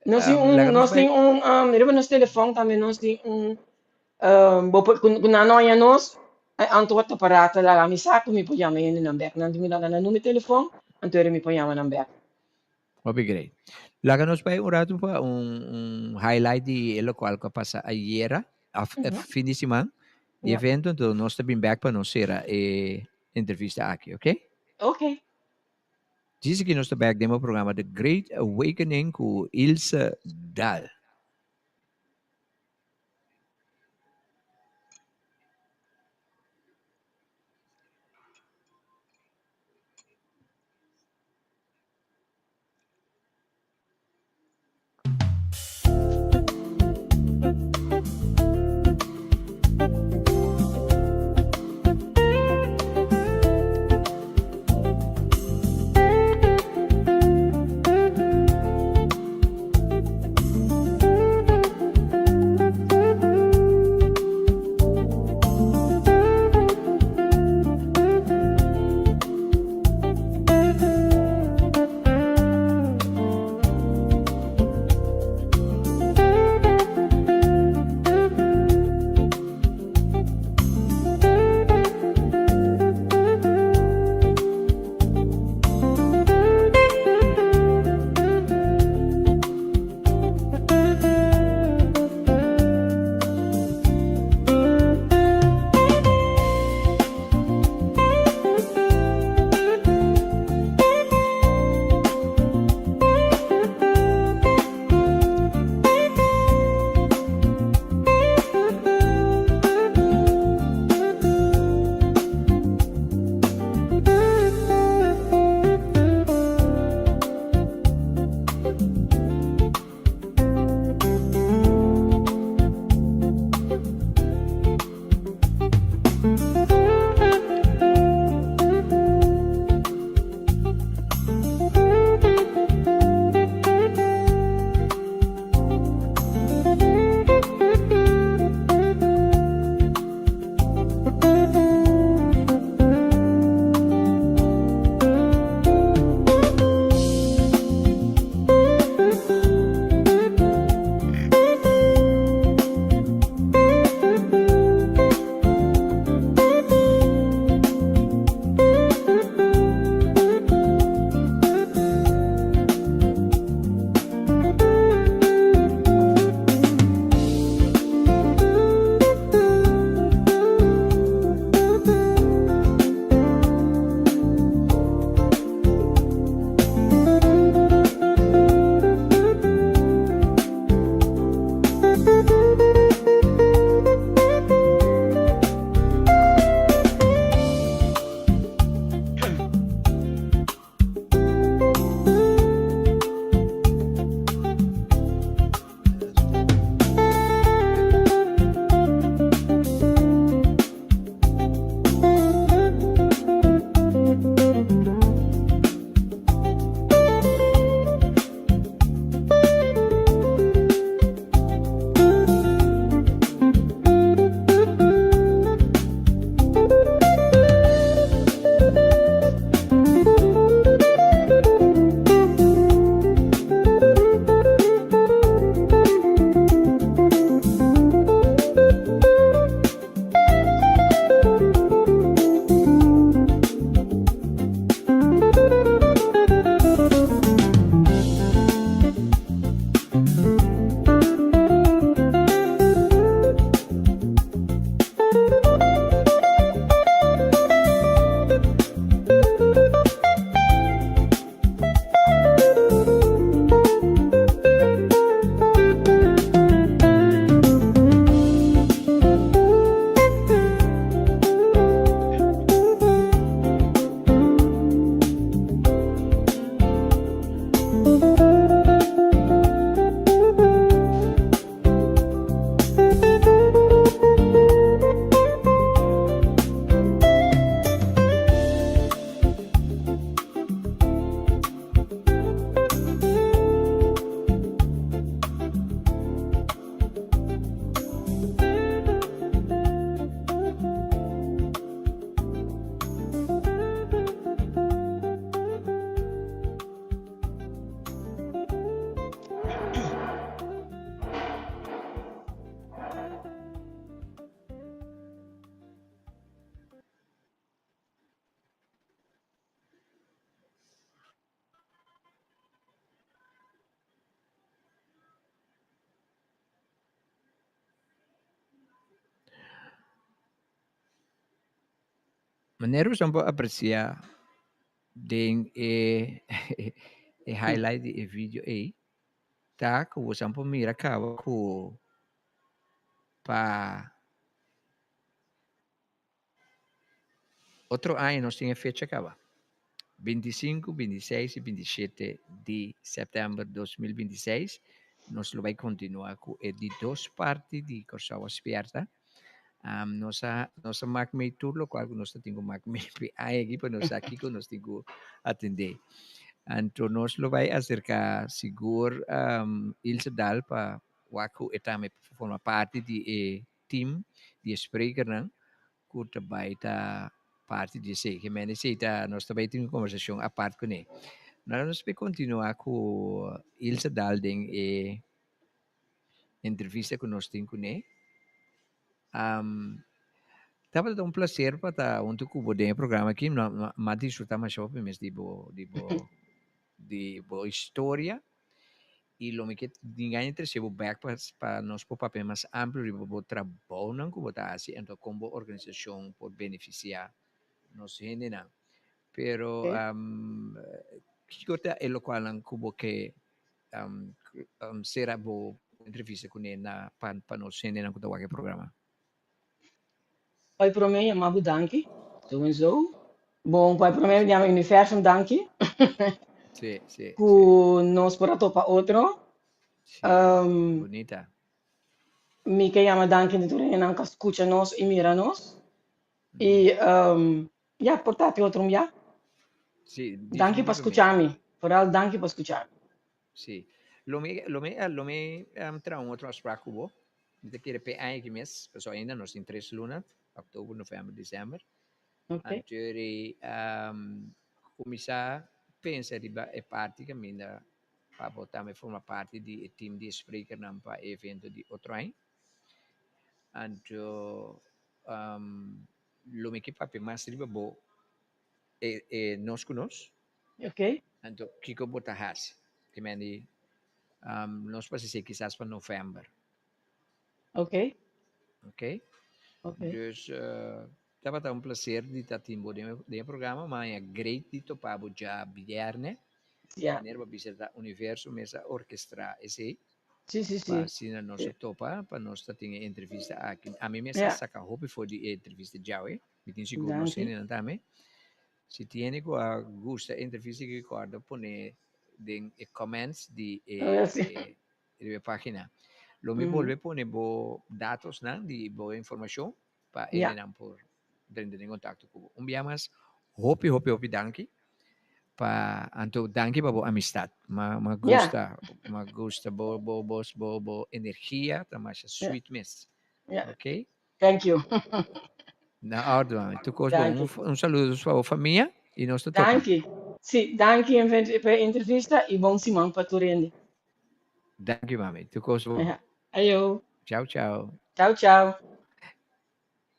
Nos tin un, nos tin un, riba nos telefon tambe nos tin un, bo por, ku nan no haña nos, e antwoord ta pará ta laga mi sa ku mi por yama hendenan bèk. Nan tin ku laga nan numero telefon, anto mi por yama nan bèk. Hopi great. Laga nos bai un ratu pa un un highlight di e lokual ku a pasa ayera, òf e fin di siman, di evento, anto nos ta bin bèk pa nos sera e entrevista aki, oke? Oke. Djis aki nos ta bèk den bo programa The Great Awakening ku Ilse Daal. Manera boso por aprecia den e e highlight di e video ei ta ku boso por mira kaba ku pa otro aña nos tin e fecha kaba. 25, 26 i 27 di sèptèmber 2026 nos lo bai kontinuá ku e di dos parti di Kòrsou a Spièrta. Nos a nos a mak mei tur lokual ku nos ta tin ku mak mei p'e aña aki pa nos sa kiko nos tin ku atendé. Anto nos lo bai aserká sigur Ilse Daal pa wak ku e tambe forma parti di e team di e sprekernan ku ta bai ta parti di esei. Ke men esei ta nos ta bai tin un kombersashon apart kuné. Nada nos por kontinuá ku Ilse Daal den e entrevista ku nos tin kuné. Tabata un plaser pa ta huntu ku bo den e programa aki. Mi a disfrutá masha hopi mes di bo di bo di bo historia i lo mi ke dinga trese bo bèk pa pa nos por papia mas amplio riba bo trabounan ku bo ta hasi anto kon bo organisashon por benefisiá nos hendenan. Pero kiko ta e lokualnan ku bo ke sera bo entrevista kuné na pa pa nos hendenan ku ta wak e programa? Pai promé yama bo danki, sowieso. Bon, pai promé yama universum danki. Sí, sí, sí. Ku nos por a topa otro. Sí, bunita. Mi ke yama danki na tur hendenan ku a skucha nos i mira nos. I ya, por ta te otro un bia. Sí, Danki pa definitivamente. skucha mi. Vooral danki pa skucha mi. Sí. Lo mi, lo mi, lo mi traha un otro afspraak ku bo. Mi ta kere p'e aña aki mes, pasobra ainda nos tin tres luna, oktober, novèmber, desèmber. Ok. Anto ri kuminsá pensa riba e parti kaminda pa bo tambe forma parti di e team di sprekernan pa e evento di otro aña. Anto lo mi ke papia mas riba bo e e nos ku nos. Ok. Anto kiko bo ta hasi? Te men di nos por hasi kisas pa november. Ok. Ok. Ok. Dus tabata un placer di ta tin bo den e programa, ma a great di topa bo dja bierne. Ja. Manera bo bisa ta universo mes a orkestra esei. Sí, sí, Pa sí. asina nos a topa, pa nos ta tin e entrevista aki. Ami mes a saka hopi for di e entrevista djawe. Mi tin sigur nos Danki. hendenan tambe. Si tin hende ku a gusta e entrevista aki kòrda pone den e comments di e Oh, sí. e riba e página. Lo mi bolbe pone bo datosnan di bo informashon pa hendenan por drenta den kontakto ku bo. Un bia mas, Hopi hopi hopi danki pa anto danki pa bo amistad. Ma ma gusta ma gusta bo bo bo bo bo energia ta masha sweet mes. Ok? Thank you. Na orde mami. Tur kos bon. Un, un saludo pa bo famia y nos ta topa. Danki. Si, danki pa e entrevista y bon siman pa tur hende. Danki mami. Tur kos bon. Ayo. Ciao ciao. Ciao ciao.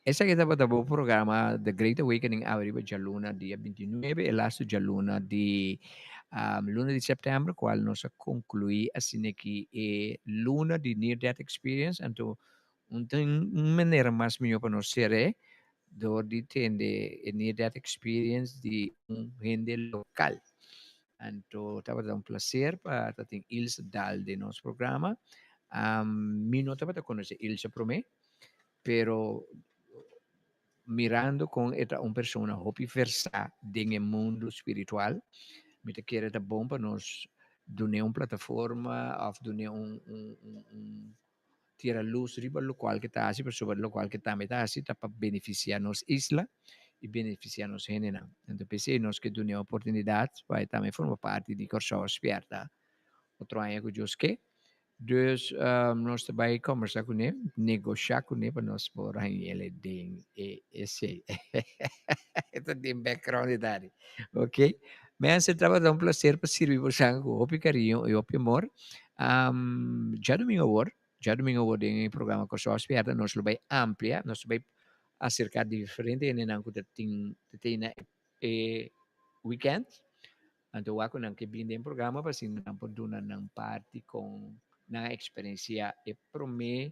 Esaki tabata bo programa The Great Awakening awe riba djaluna dia 29, e lastu djaluna di luna di sèptèmber, kual nos a konkluí asina ki e luna di Near Death Experience. Anto un tin un manera mas mihó pa nos ser'é dor di tende e Near Death Experience di un hende lokal. Anto tabata un placer pa ta tin Ilse Daal den nos programa. Mi no tabata conoce Ilse prome, pero mirando con e ta un persona hopi versa den e mundo spiritual, mi ta kere ta bon pa nos dun'é un plataforma of dun'é un un un tira luz riba locual ke ta haci, pasobra locual ke tambe ta haci ta pa beneficia nos isla y beneficia nos hendenan. Enton p'esey nos ke duna e oportunidad pa e tambe forma parti di Kòrsou Spièrta otro aña ku Dios ke. Dus nos ta bai kombersa kuné, negosha kuné pa nos por hañ'el den e esey. E ta den background e dari. Ok. Mensen, tabata un placer pa sirbi bosan ku hopi kariño y hopi amor. Djadumingu awor, djadumingu awor den e programa Kòrsou Spièrta nos lo bai amplia, nos lo bai aserká diferente hendenan ku ta tin ta tei na e weekend. Anto wak ku nan ke bin den programa pa asina nan por duna nan parti kon nan a eksperensiá e promé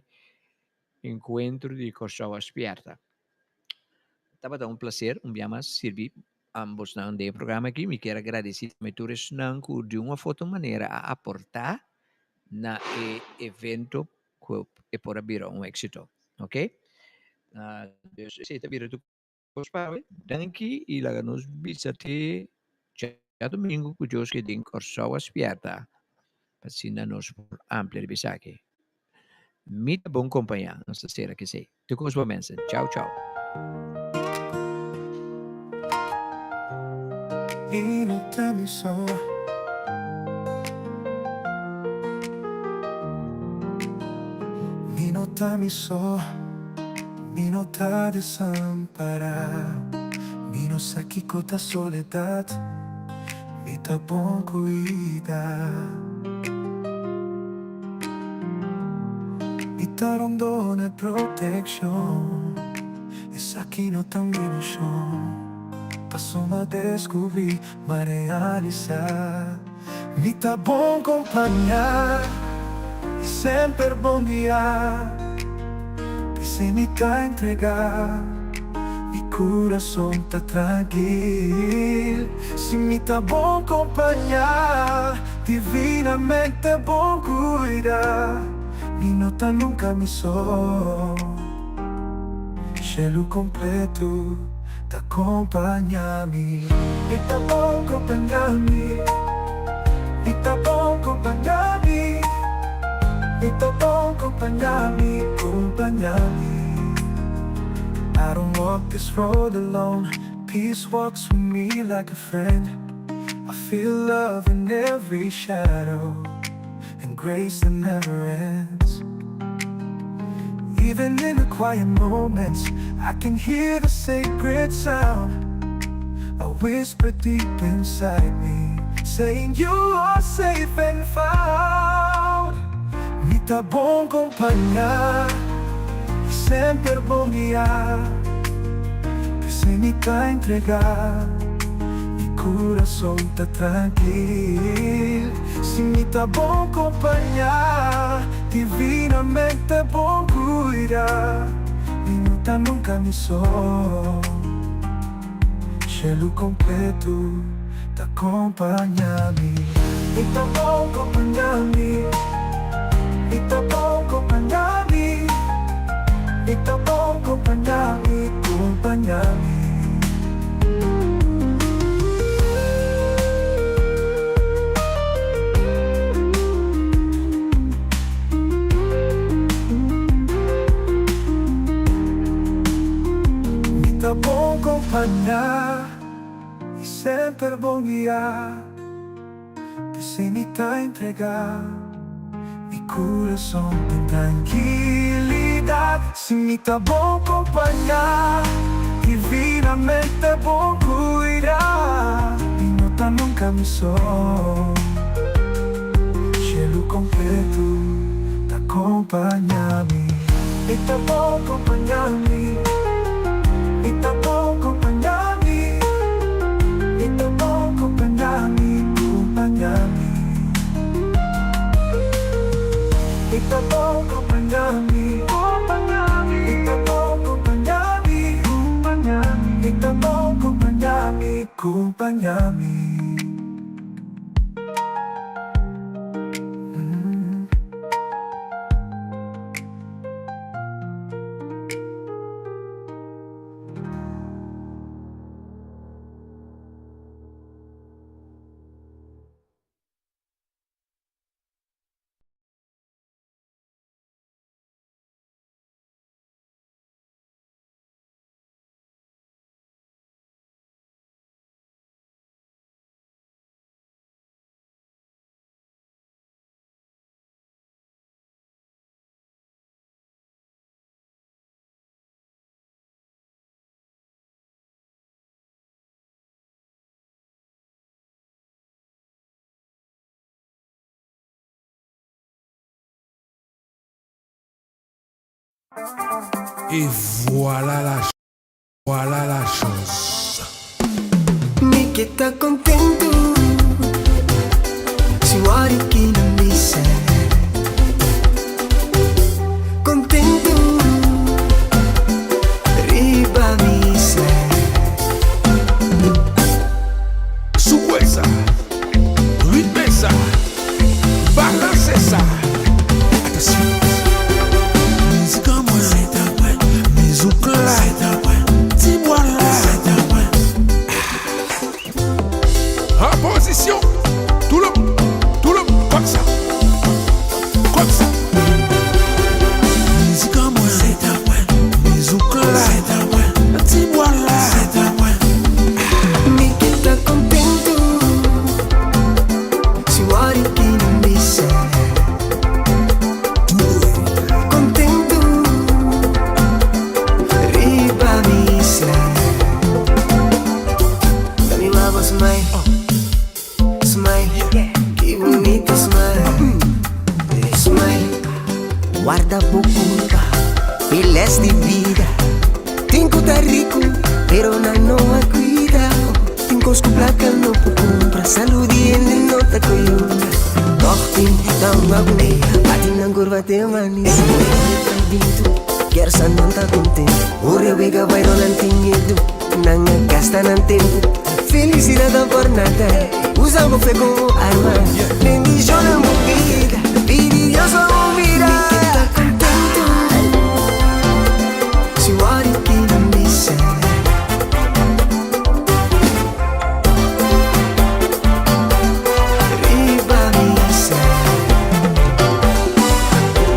enkuentro di Kòrsou Spièrta. Tabata un placer un bia mas sirbi ambos nan den e programa aki. Mi kier a gradeci tambe tur esnan cu di un of otro manera a aporta na e evento cu e por a bira un exito. Ok? Dus esey ta bira tur cos pa awe. Danki y laga nos bisa te djadomingo cu Dios ke den Corsou a spierta pa asina nos por amplia riba esaki. Mi ta bon compaña, nos ta cera kesey. Tur cos bo mensen. Ciao ciao. I no ta mi so. Mi no ta mi so. Mi no ta desampará. Mi no sa kiko ta soledat. Mi ta bon cuida. Mi ta rondona e proteccion. Esaki no ta un ilusion. Pasobra descubri, m'a realisa. Mi ta bon compaña y semper bon guia. P'esei mi ta entrega. Mi curason ta trankil. Si mi ta bon compaña, divinamente bon cuida. Mi no ta nunca mi so. Shelu completo ta compaña mi. Mi ta bon compaña mi. Mi ta bon compaña mi. Mi ta bon compaña mi, compaña mi. I don't walk this road alone. Peace walks with me like a friend. I feel love in every shadow and grace that never ends. Even in the quiet moments, I can hear the sacred sound. A whisper deep inside me, saying you are safe and found. Mi ta bon compaña, y semper bon guia. P'esei mi ta entrega, mi curason ta trankil. Si mi ta bon compaña, divinamente bon cuida. Mi no ta nunca mi so, shelu completo ta compaña mi. Mi ta bon compaña mi, mi ta bon compaña mi, mi ta bon compaña mi, compaña mi. Mi ta bon compaña. semper bon guiá. P'esei mi ta entregá mi kurason den trankilidat. Si mi ta bon kompañá, divinamente bon kuidá, mi no ta nunka mi so. Shelu kompletu ta kompañá mi. Mi ta bon kompañá mi. Mi ta bon kompañá mi. Mi ta bon kompañá mi, kompañá mi. Mi ta bon kompañá mi, kompañá mi. Mi ta bon kompañá mi, kompañá mi. Mi ta bon kompañá mi, kompañá mi. Et voilà la voilà la chose. Mi ke ta kontentu Si wari ki na misa Kontentu Riba misa Souwe sa, ritme sa, balanse sa. Atansyon, mizik an mwen, mizouk la, ti bwa la. An pozisyon, tou le moun, tou le moun, kòm sa, kòm sa. Mizik an mwen, mizouk la, ti bwa la. Mi ke ta kontentu Si wari ki na misa Kontentu Riba misa Dami wabo smile Smile Ki bunita smile Smile Warda bo kurpa p'e les di bida. Tin ku ta riku, pero nan no a kuida. Tin kos ku plaka no por kumpra, salú di hende no ta koyuda. Tòg tin ta un abu, bati nan kurva te manisé. Kier sa nan ta kontentu. Ora wega bai ro nan tin miedu, nan a gasta nan tempu. Felisidat ta por nada, usa bo fe komo arma. Bendishona bo bida, pidi Dios pa bo mira. Mi ke ta kontentu Si wòrdu ki nan bisa. Riba misa.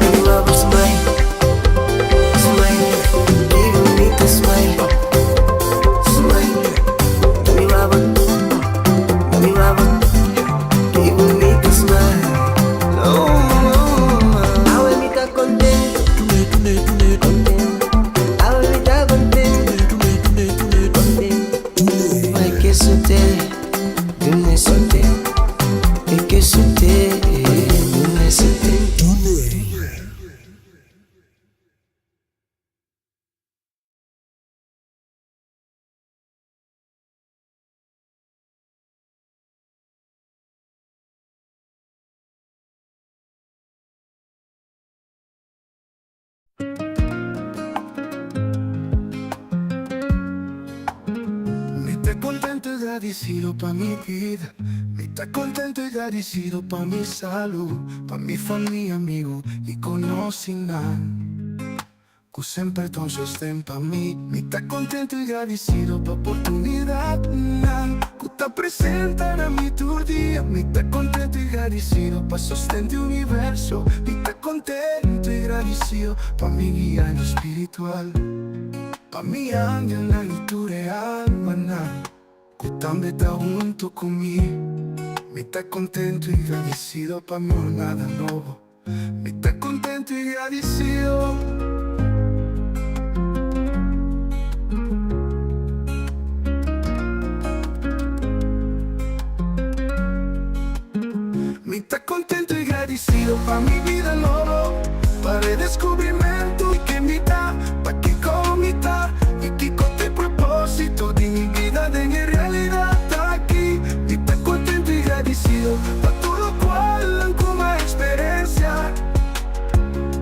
Riba bo smile, smile. Ki bunita smile, smile. Dami wabo, dami wabo. Ki bunita smile. Oh, oh. Awe mi ta kontentu, kontentu. Awe mi ta kontentu, kontentu. Ay ke sute, dune sute. E ke sute, dune sute. Mi ta contento y gradicido pa mi bida. Mi ta contento y gradicido pa mi salud, pa mi famia, amigo y conocinan cu semper ta un sosten pa mi. Mi ta contento y gradicido pa oportunidadnan cu ta presenta na mi tur dia. Mi ta contento y gradicido pa sosten di universo. Mi ta contento y gradicido pa mi guia espiritual, pa mi angelnan y tur e almanan. Ku tambe ta huntu ku mi. Mi ta kontentu i gradisido pa mi jornada nobo. Mi ta kontentu i gradisido. Mi ta kontentu i gradisido pa mi bida nobo, pa redeskubrimentu di ken mi ta, pa kiko mi ta i kiko ta e propósito di mi bida den e realidat aki. Mi ta kontentu i gradisido pa tur lokual ku mi a eksperensia,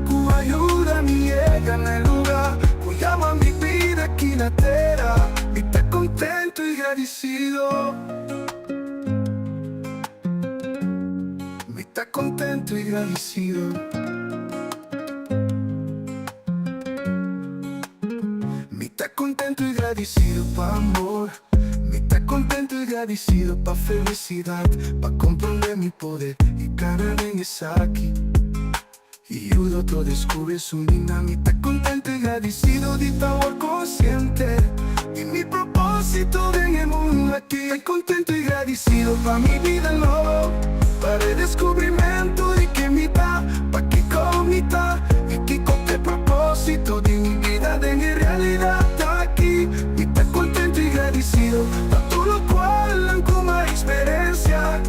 ku a yuda mi yega na e lugá ku yama mi bida aki na tera. Mi ta kontentu i gradisido. Mi ta kontentu i gradisido. Mi ta kontentu i gradisido pa amor. Mi ta kontentu i gradisido pa felisidat, pa komprondé mi poder i kana den esaki i yuda otro deskubri esun di nan. Mi ta kontentu i gradisido di ta awor konsiente di mi propósito den e mundu aki. Ta kontentu i gradisido pa mi bida nobo, pa redeskubrimentu di ken mi ta, pa kiko mi ta i kiko ta e propósito di mi bida den e realidat aki. Mi ta kontentu i gradisido pa tur lokual ku mi a eksperensia,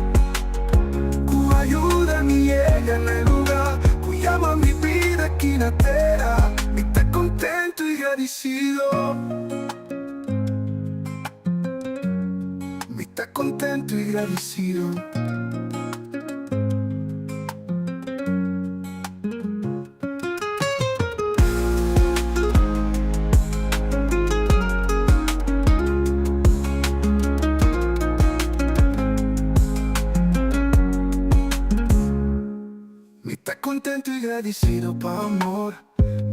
ku a yuda mi yega na e lugá ku yama mi bida aki na tera. Mi ta kontentu i gradisido. Mi ta kontentu i gradisido. Mi ta kontentu i gradisido pa amor.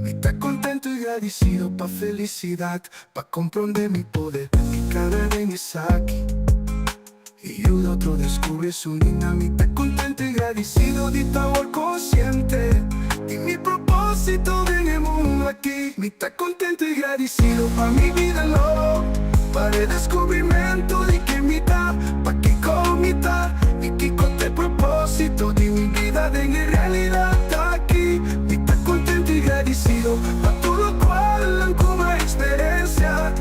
Mi ta kontentu i gradisido pa felisidat, pa komprondé mi poder i kana den esaki i yuda otro deskubri esun di nan. Mi ta kontentu i gradisido di ta awor konsiente di mi propósito den e mundu aki. Mi ta kontentu i gradisido pa mi bida nobo, pa redeskubrimentu di ken mi ta, pa kiko mi ta i kiko ta e propósito di mi bida den e realidat aki. Mi ta kontentu i gradisido pa tur lokual ku mi a eksperensia,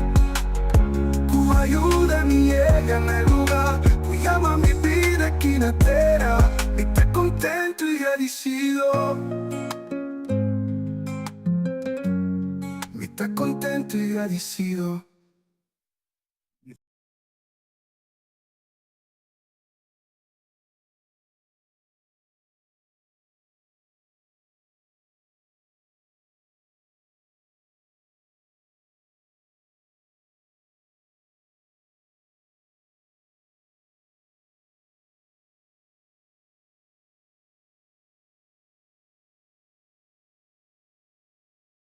ku a yuda mi yega na e lugá ku yama mi bida aki na tera. Mi ta kontentu i gradisido. Mi ta kontentu i gradisido.